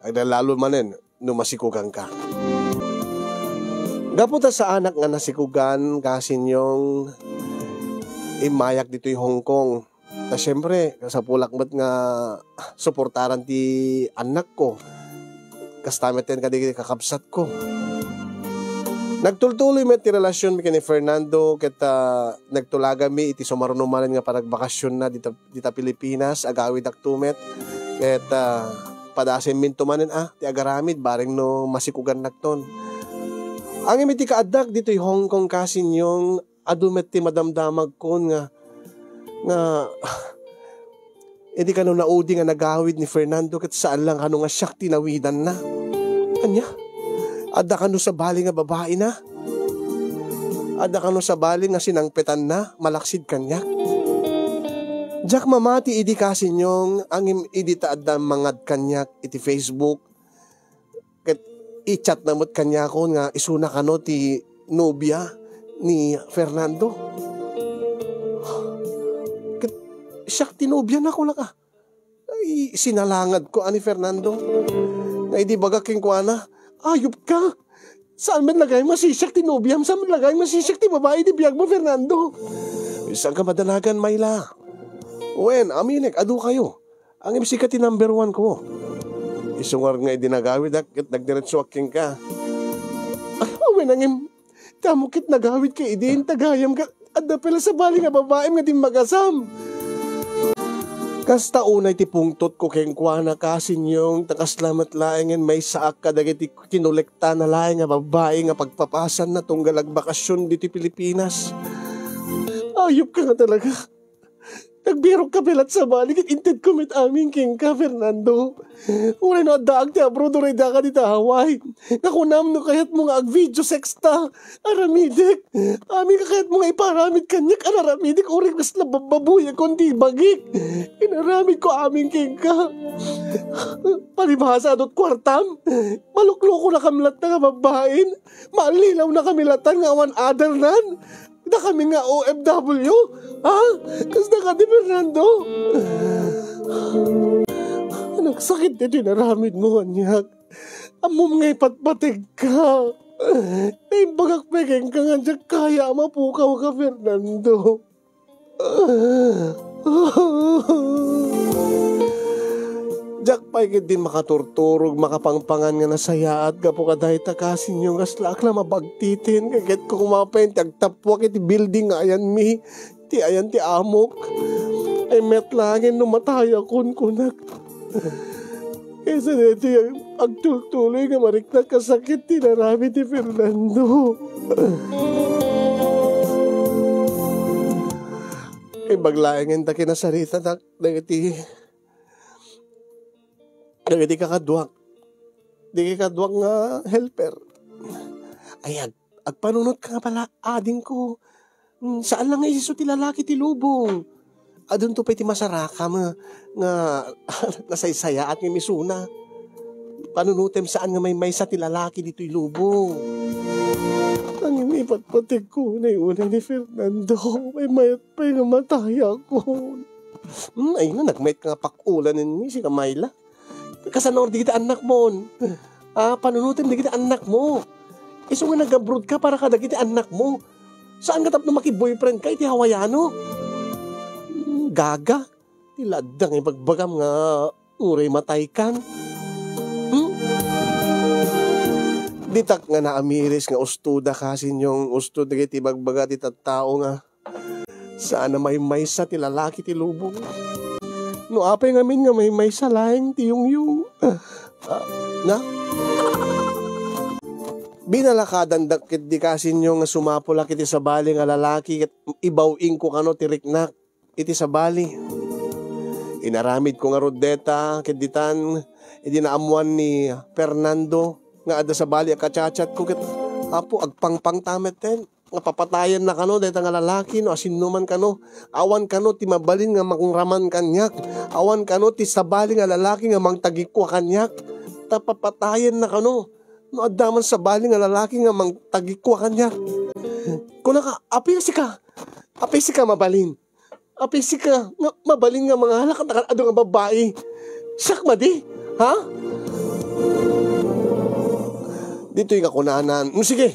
Aglalalo manen no masikuganka." Gapu ta saanak nga nasikugan, Casinyong, immayak ditoy Hong Kong. Ta siempre, kasapulak met nga suportaran ti annakko. Kasta met ken kadagiti kakabsatko. Nagtultuloy met ti relasionmi ken ni Fernando ket, ah, nagtulagami iti sumaruno manen nga panagbakasionna dita, dita Pilipinas. Agawidakto met ket, ah, padasenminto manen, ah, ti agaramid bareng no masikogannakton. Ngem iti kaaddak ditoy Hong Kong, Kasinyong, adu met ti madamdamagkon nga, nga idi kano naudi nga nagawid ni Fernando ket saan lang kano nga siak ti nawidanna. Ania? Adda kano sabali nga babaina? Adda kano sabali nga sinangpetanna malaksid kaniak? Diak mamati idi, Kasinyong, ngem idi ta adda mangad kaniak iti Facebook, ket i-chat na met kaniakon nga isuna kano ti nobia ni Fernando. Ket siak ti nobiana, kunana. Ay, sinalangadko a ni Fernando. Nga idi ibagak kenkuana, "Ayupka! Saan met la gayam nga sisiak ti nobiam? Saan met la gayam nga sisiak ti babai iti biagmo, Fernando?" "Saanka madanagan, Myla? Wen, aminek, adu kayo. Ngem sika ti number one ko." Isu ngarud nga idi nagawidak ket nagdiretsoak kenka. "Ay, wen, ngem, ti ammok ket nagawidka idin, ta gayam ket adda pay la sabali nga babaim nga dimmagasam." Kasta unay ti pungtotko kenkuana, Kasinyong, ta kasla met laengen maysaak kadagiti kinolektana laeng a babbai nga pagpapasanna tunggal agbakasion ditoy Pilipinas. "Ayupka nga talaga. Nagbirokka pay la ti sabali ket intedko met amin kenka, Fernando. Uray no addaak ti abroad, uray daka dita Hawaii, nga kunam no kayatmo nga ag-video sex ta, aramidek. Amin nga kayatmo nga iparamid kaniak, ar-aramidek, uray kasla babbabuyakon ti ibagik. Inaramidko amin kenka. Palibasa adut kuartam, maluklukonakami latta nga babbain, maallilawnakami latta nga awan adarnan. Dakami nga O F W, ha? Kasta kadi, Fernando? Nagsakit ditoy inaramidmo kaniak. Ammom nga ipatpategka. Naimbagak pay kenka nga diak kaya a mapukawka, Fernando." Diak pay ketdin makaturturog, makapangpangan nga nasayaat gapu kadayta, Kasinyong, kasla ak la mabagtiten, ket koma pay ti agtappuak iti building nga ayanmi, ti ayan ti amok. Ay, met laengen no matayakon, kunak. Kaysa daytoy agtultuloy nga mariknak a sakit ti inaramid ni Fernando. Imbag laengen ta kinasaritanak dagiti, dagiti kakaduak. Dagiti kakaduak nga helper. Ay, ag-, agpanunotka nga pala, adingko. Hmm, saan lang nga isu ti lalaki ti lubong. Adunto pay ti masarakam nga, nga nasaysayaat nga misuna. Panunotem, saan nga maymaysa ti lalaki ditoy lubong. Nangin ipatpategko, nay unay ni Fernando. Maymayat pay nga matayakon. Hmm, ay nga, nagmayat ka nga pakulan ni si Kamayla. Kasano dagiti annakmon? Ah, panunotem dagiti annakmo. Isu nga nag-abroad ka para kadagiti annakmo. Saan nga tapno maki-boyfriend ka iti Hawaiano? Hmm, gaga. Ti ladda nga ibagbagam nga uray mataykan. Hmm? Ditak nga naamiris nga ustoda, Kasinyong, usto dagiti ibagbaga ti tattao nga saan a maymaysa ti lalaki ti lubong. No apay ngamin nga maymaysa laeng ti yungyong. Ah, na? Binalakadandak ketdi, Kasinyong, nga sumapulak iti sabali nga lalaki ket ibaw-ingko kano ti riknak iti sabali. Inaramidko ngarud dayta ket ditan, idi naammoan ni Fernando nga adda sabali a kachatchatko ket, Apo, agpangpangta metten nga papatayenna kano dayta nga lalaki no asinno man kano. Awan kano ti mabalin nga mangraman kaniak. Awan kano ti sabali nga lalaki nga mangtagikua kaniak. Ta papatayenna kano no adda man sabali nga lalaki nga mangtagikua kaniak. Kunaka, apay sika? Apay sika mabalin? Apay sika nga mabalin nga mangala kadagiti adu nga babbai? Siak madi? Ha? Ditoy nga kunanan, "Mm, sige.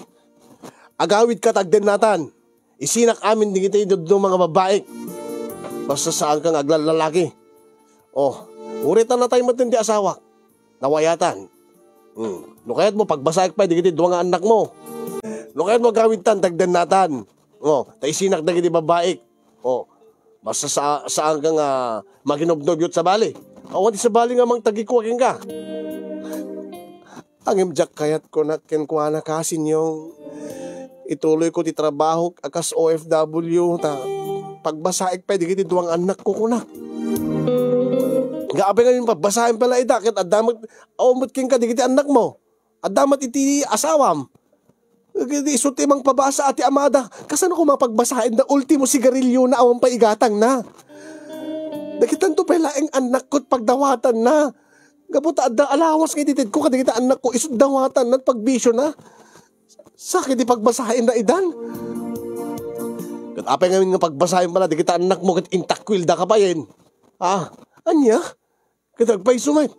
Agawidka ta agdennatan. Isinak amin dagiti dadduma nga babbai." Basta saanka nga aglallalaki. Oh, uray ta natay met ti asawak. Nawayatan. Hmm. No kayatmo, pagbasaek pay dagiti dua nga annakmo. No kayatmo, agawidtan, tagdennatan. Oh, ta isinak dagiti babaik. Oh, basta sa-, saanka nga makinobnobyo iti sabali. Awan ti sabali nga mangtagikua kenka. Ngem diak kayat, kunak kenkuana, Kasinyong, ituloyko ti trabahok a kas O F W, ta pagbasaek pay dagiti dua nga annakko, kunak. Nga apay ngamin pagbasaem pay la ida, ket adda met, awan met kenka dagiti annakmo. Adda met iti asawam. Iti isu ti mangpabasa a ti amada. Kasano koma pagbasaenna? Ultimo, sigarilyona awan pay igatangna. Dagitanto pay laeng annakko ti pagdawatanna. Gapu ta adda allowance nga ititedko kadagiti annakko, isu ti dawatanna ti pagbisiona. Sakit ti pagbasaenna idan. Ket apay ngamin nga pagbasaen pay la dagiti annakmo ket intakwildaka payen? Ah, ania? Ket agpayso met.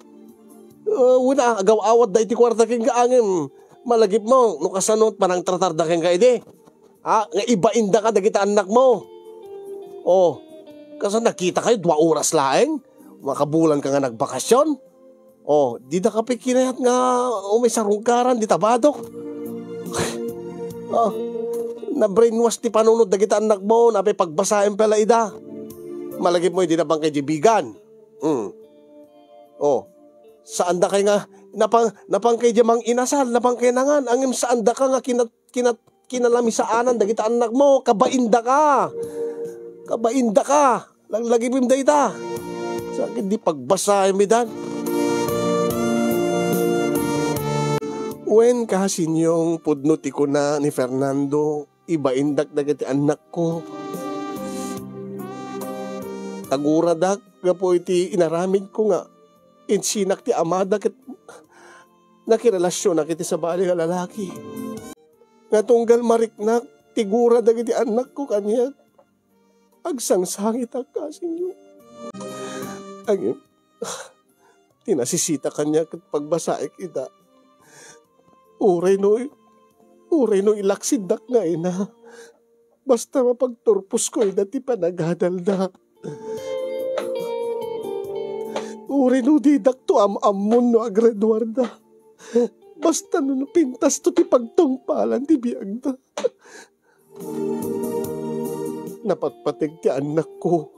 Ah, wen a, agaw-awatda iti kuarta kenka ngem malagipmo no kasano ti panangtratarda kenka idi. Ah, nga ibaindaka dagiti annakmo. Oh, kasano, nakitakayo dua oras laeng? Makabulanka nga nagbakasyon? Oh, didaka pay kinayat nga umay sarungkaran dita badok. Ah, na-brainwash ti panunot dagiti annakmo, apay pagbasaem pay la ida. Malagipmo idi napan kay di bigan. Hmm. Oh. Saandakay nga napang-, napan kay di mang-inasal, napan kay nangan, ngem saandaka nga kinat-, kinat-, kinalamisaanan dagiti annakmo, kabaindaka. Kabaindaka. Laglagipem dayta. Sakit ti pagbasaem idan. Wen, Kasinyong, pudno ti kuna ni Fernando, ibaindak dagiti annakko. Aguradak gapu iti inaramidko nga insinak ti amada ket nakirelasionak iti sabali nga lalaki. Nga tunggal mariknak ti gura dagiti annakko kaniak, agsangsangitak, Kasinyong. Ngem, ti nasisita kaniak ket pagbasaek ida. Uray no, uray no ilaksiddak nga ina, basta mapagturposko ida ti panagadalda. Uray no didakto am-ammon no agraduarda, basta no napintasto ti pagtungpalan ti biagda. Napatpateg ti annakko.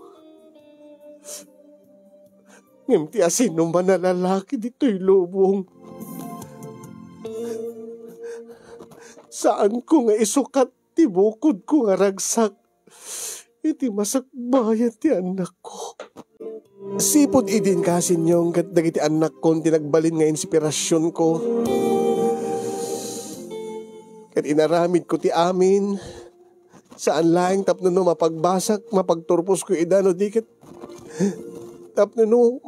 Ngem ti asinoman a lalaki ditoy lubong, saanko nga isukat ti bukodko nga ragsak iti masakbayan ti annakko. Sipud idin, Kasinyong, ket dagiti annakkon ti nagbalin nga inspirasionko. Ket inaramidko ti amin, saan laeng tapno no mapagbasak, mapagturposko ida no di ket tapno no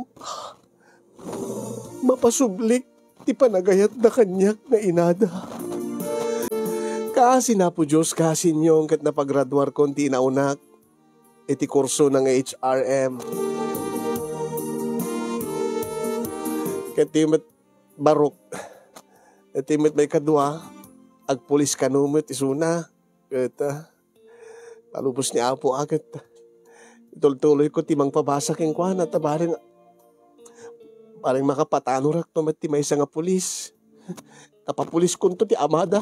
mapasublik ti panagayatda kaniak nga inada. Kaasi ni Apo Dios, Kasinyong, ket napagraduarkon ti inaunak iti kursona nga H R M. Ket ti met barok, ket ti met maikadua, agpulis kano met isuna. Ket, ah, palubos ni Apo a ket itultuloyko ti mangpabasa kenkuana, ta bareng, bareng makapatanorak no met ti maysa nga pulis. Ta papuliskonto ti amada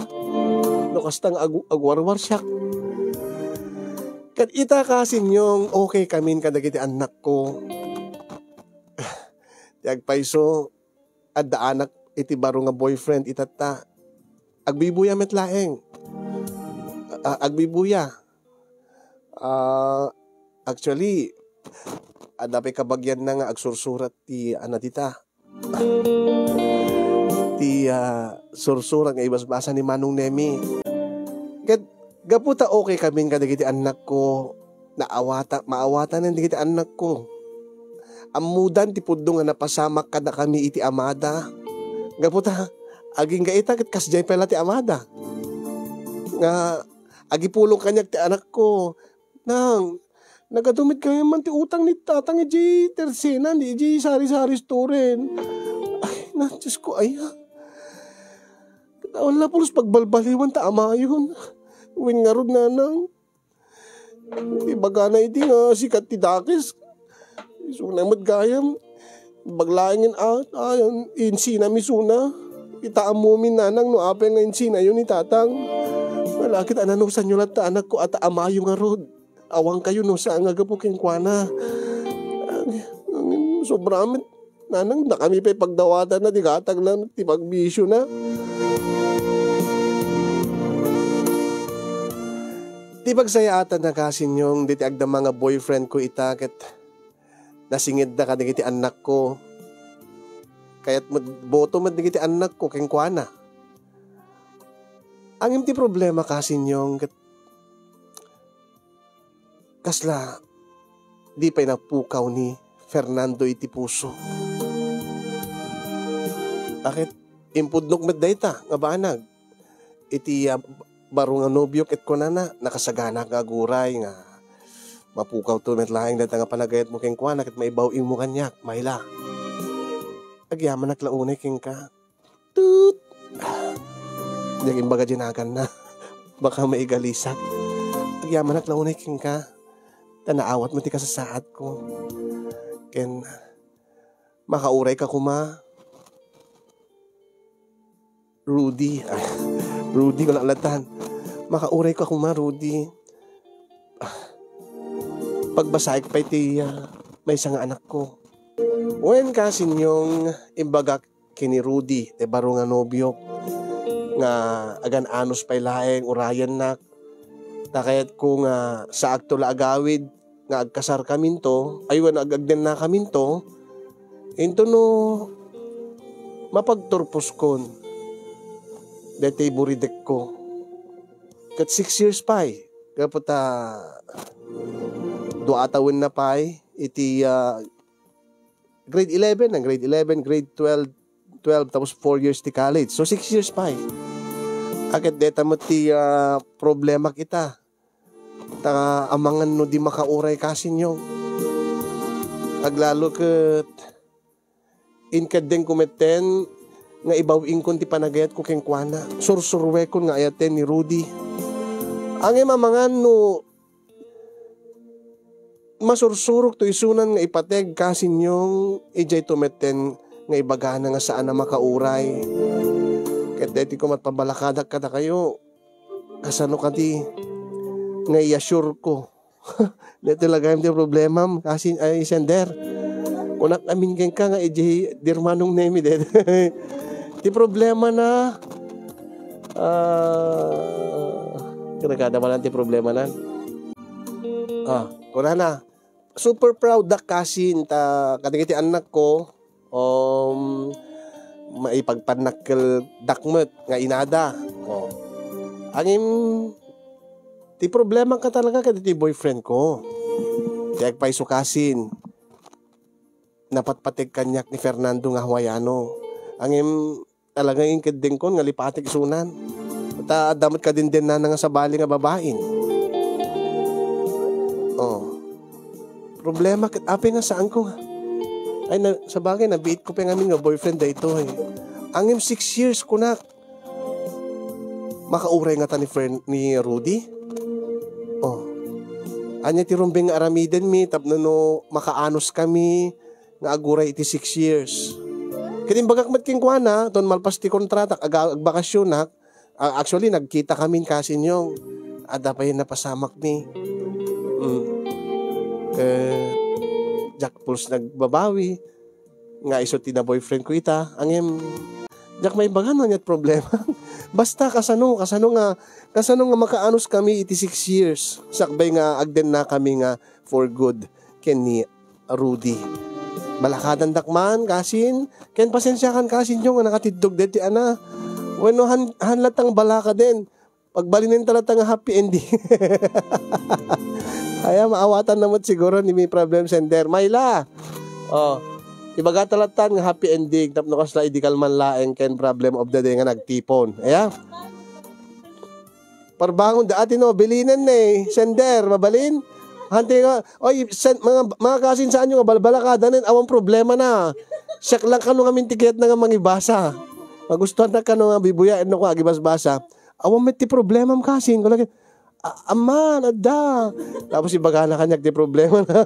no kasta nga agu-, agwarwarsiak. Ket ita, Kasinyong, okay kamin kadagiti annakko. Ti agpayso, addaanak iti baro nga boyfriend itatta. Agbibuya met laeng. A-, agbibuya. Ah, actually, adda pay kabagianna nga agsursurat ti, ano, dita. Ti, ah, sursurat nga ibasbasa ni Manong Nemi. Ket gapu ta okay kamin kadagiti annakko, naawata-, maawatanen dagiti annakko. Ammodan ti pudno nga napasamak kadakami iti amada. Gapu ta, agingga ita ket kasdiay pay la ti amada. Nga agipulong kaniak ti anakko, "Nang, nagadu met gayaman ti utang ni tatang idiay Tercena, idiay sari-sari store-en." Ay, na, Diyos ko, aya. Awan la pulos pagbalbaliwan ta amayon. Wen ngarud, nanang, Ibagana iti nga sikat ti dakes. Isuna met gayam. Baglaengen a, a, insinam isuna. Ita ammomin nanang no apay nga insinayo ni tatang. Wala ket a nanusanyo latta anakko a ta amayo ngarud. Awankayo no saan nga gapu kenkuana. Ang, ang sobra met. Nanang, dakami pay pagdawatan na, ti gatag na, ti pagbisyo na. Ti pagsayaatan na kasinyong, diti agdama nga boyfriend ko ita, ket nasingedda kadagiti annakko. Kayat met, boto met dagiti annakko kenkuana. Angem ti problema kasinyong, ket kasla di pay napukaw ni Fernando iti puso. Aket impudnok met dayta nga banag. Iti, ah, baro nga nobio ket kunana, nakasagana nga aguray nga mapukawto met laeng dayta nga panagayatmo kenkuana ket maibaw-ingmo kaniak, Myla. Agyamanak la unay kenka. Tut! Diak imbaga dinagan na. Baka maigalisak. Agyamanak la unay kenka. Ta naawatmo ti kasasaadko. Ken makauray ka kuma, Rudy. Ay, Rudy, wala latan. Makauray ka kuma, Rudy. Ah, pagbasaek pay ti, ah, maysa nga anakko. Wen, kasinyong imbagak ken ni Rudy, ti baro nga nobiok, nga agan-anos pay laeng urayennak. Ta kayatko nga saakto la agawid nga agkasarkaminto, ay, wen, ag-, agdennakaminto, intono mapagturposkon daytoy buridekko. Ket six years pay, gapu ta dua a tawenna pay iti, ah, grade eleven, ang grade eleven, grade twelve, twelve, tapos four years ti college. So, six years pay. Aket deta met ti, ah, problema kita. Ta amangan no di makauray kasinyong. Aglalo ket inkeddengko metten nga ibaw-ingkon ti panagayatko kenkuana. Sursuruekon nga ayaten ni Rudy. Angem amangan no masursurok to isunan nga ipateg kasinyong, idiay to metten nga ibagana nga saan a makauray. Ket daytoy koma, pabalakadak kadakayo. Kasano kadi nga i-assure ko? Daytoy la gayam ti problemam, kasi, ay, sender. Kunak amin kenka nga idiay di Hermanong Nemi daytoy. Ti problema na, ah, kada manan ti problema nan. Ah, kunana, super proud dak kasin ta kadagiti annakko, um, maipagpannakkeldak met nga inada. Oh. Angem, ti problema ka talaga kadagiti boyfriend ko. Ti agpayso kasin, napatpateg kaniak ni Fernando nga Hawaiano. Angem, talaga inkeddengkon nga lipatek isunan. Ta adda met kadindennana nga sabali nga babain. Oh. Problema ket apay nga saanko nga. Ay, na, sabagay, nabiitko pay ngamin nga boyfriend daytoy. Angem six years kunak. Makauray ngata ni friend ni Rudy? Oh. Ania ti rumbeng nga aramidenmi tapno no makaanus kami nga aguray iti six years. Ket imbagak met kenkuana, ton malpas ti kontratak, aga-, agbakasyonak, ah, actually, nagkita kamin kasinyong. Adda pay napasamakmi. Mm. Ket diak pulos nagbabawi nga isu ti na-boyfriend ko ita. Angem, diak maibaga no ania't problema. Basta kasano, kasano nga, kasano nga makaanus kami iti six years. Sakbay nga agdenna kami nga for good ken ni Rudy. Balakadandak man, kasin, ken pasensiakan kasinyo nga nakatiddog deti ana. Wenno han, han latta nga balakaden. Pagbalinen ta latta nga happy ending. Aya, maawatan na met siguro ni mi problem sender. Myla. Oh. Ibaga ta latta nga happy ending tapno kasla idi kalman laeng ken problem of the day nga nagtipon. Aya? Parbangon da ati no, bilinen ne, sender, mabalin? Hante nga, oy, sen-, mga, mga kasin, saanyo nga balbalakada nen, awan problema na. Siak lang kano ngamin ti kayatna nga mangibasa. Magustuhan na kano nga bibuya, no, ko agibasbasa. Awan met ti problemam kasin, ko lagi, A-, amman, adda. Tapos ibagana kaniak ti problema na.